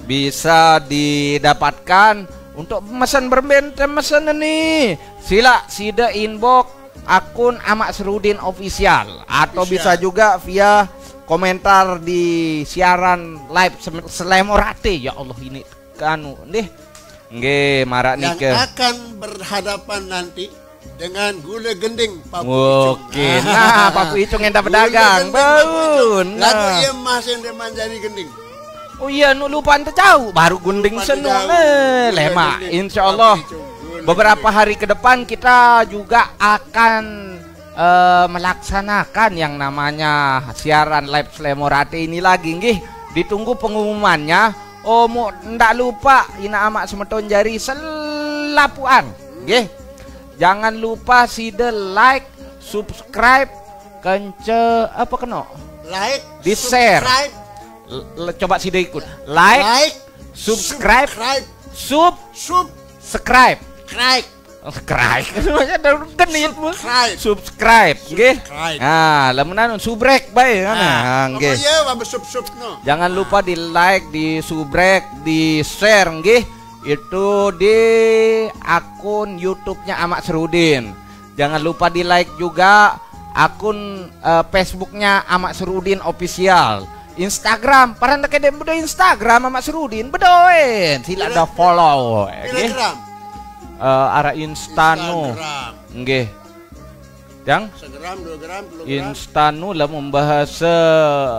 Bisa didapatkan untuk mesen berembe, mesen ni. Sila side inbox akun Amaq Serudin Official atau bisa juga via komentar di siaran live Sem-, Slemorate. Ya Allah, ini kanu, ndih. Nggih, maraq nike. Yang akan berhadapan nanti dengan gule gending, Papuq Icung. Oke. Nah, Papuq Icung endah bedagang. Gule gending, Papuq Icung. Bau. Laguq ie masih ndeqman jari gending. Oh iya, nuq lupaq tejauq, baruq gending senuk. Eh, lemaq. Insyaallah, beberapa hari ke depan kita juga akan, eh, melaksanakan yang namanya siaran live Slemorate ini lagi, nggih. Ditunggu pengumumannya. Oh, mu ndaq lupaq, inaq amaq semeton jari selapuqan, nggih. Jangan lupa side like, subscribe, kence, apa keno? Like, di-share. Subscribe. L-, l-, coba side ikut. Like, like, subscribe, subscribe, sub-, sub-, subscribe. Subscribe. Subscribe. Genit mu. Subscribe. Subscribe, nggih. Subscribe. Nah, lamun anu subrek bae, kan? Ah, nggih. Apa ya, apa sub-sub no? Jangan lupa di-like, di-subrek, di-share, nggih. Itu di akun YouTube-nya Amaq Serudin. Jangan lupa di-like juga akun, eh, Facebook-nya Amaq Serudin Official. Instagram, paran ndeq kedeq bedo Instagram Amaq Serudin, bedoen. Silaq da follow, nggih. Telegram. Eh, araq Instanu. Instagram. Nggih. Yang? Segram, dua gram, telu gram. Instanu lamun bahasa,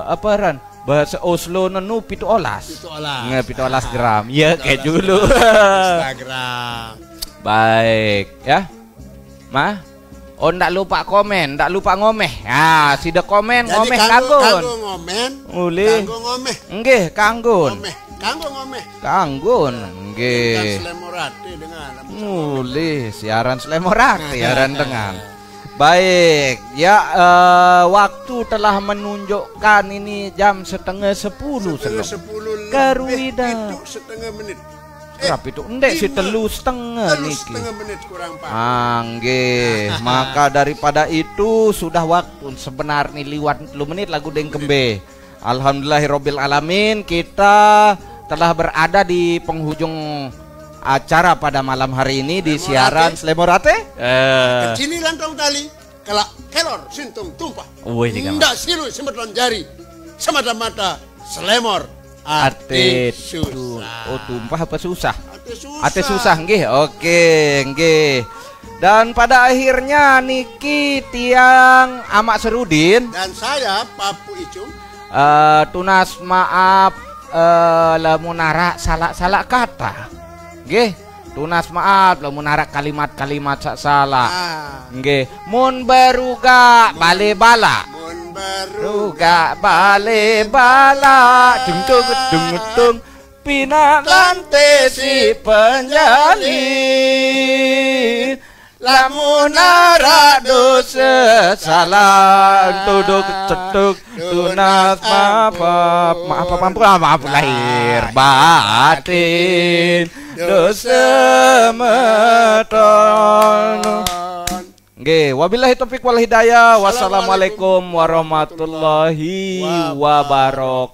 apa aran? Bahasa Oslo nenu pitu olas. Pitu olas. Nggih, pitu olas gram. Ya, kayak dulu. Instagram. Baik, ya. Mah? Oh, ndak lupa komen, ndak lupa ngomeh. Ah, sida komen, jadi ngomeh kanggo, kanggo. Kanggo ngomen, mulih. Kanggo ngomeh. Nggih, kanggun. Ngomeh, kanggo ngomeh. Kanggun, nggih. Dengan Slemorate dengan. Mulih, siaran Slemorate, siaran dengan. Baik, ya, eh, waktu telah menunjukkan ini jam setengah sepuluh. Setengah sepuluh lebih. Karuida. Itu setengah menit. Eh, berapa itu? Ndek si lima. Telu setengah. Telu niki. Setengah menit kurang empat. Ah, nggih. Maka daripada itu sudah waktu sebenarnya liwat telu menit lagu deng kembe. Alhamdulillahirabbil alamin, kita telah berada di penghujung acara pada malam hari ini di siaran Slemorate. Eh. Kecili lantong tali, kelak kelor sintung tumpah. Wih, tiga. Ndak silu semeton jari, semata-mata selemor ate. Ate susah. Oh, tumpah apa susah? Ate susah. Ate susah, nggih. Oke, nggih. Dan pada akhirnya niki tiang Amak Serudin. Dan saya, Papu Icung. Eh, tunas maaf, eh, lamun arak salah-salah kata. Nggih, tunas maaf lamun arak kalimat-kalimat sak salah. Ah. Nggih, mun berugak bale bala. Mun berugak bale bala. Dung dung dung dung. Pinak lante si penjali. Lamun arak dosa salah, tuduk cetuk, tunas maaf, maaf, maaf, maaf, maaf lahir batin, dosa meton. Nggih, wabillahi taufik wal hidayah. Wassalamualaikum warahmatullahi wabarakatuh.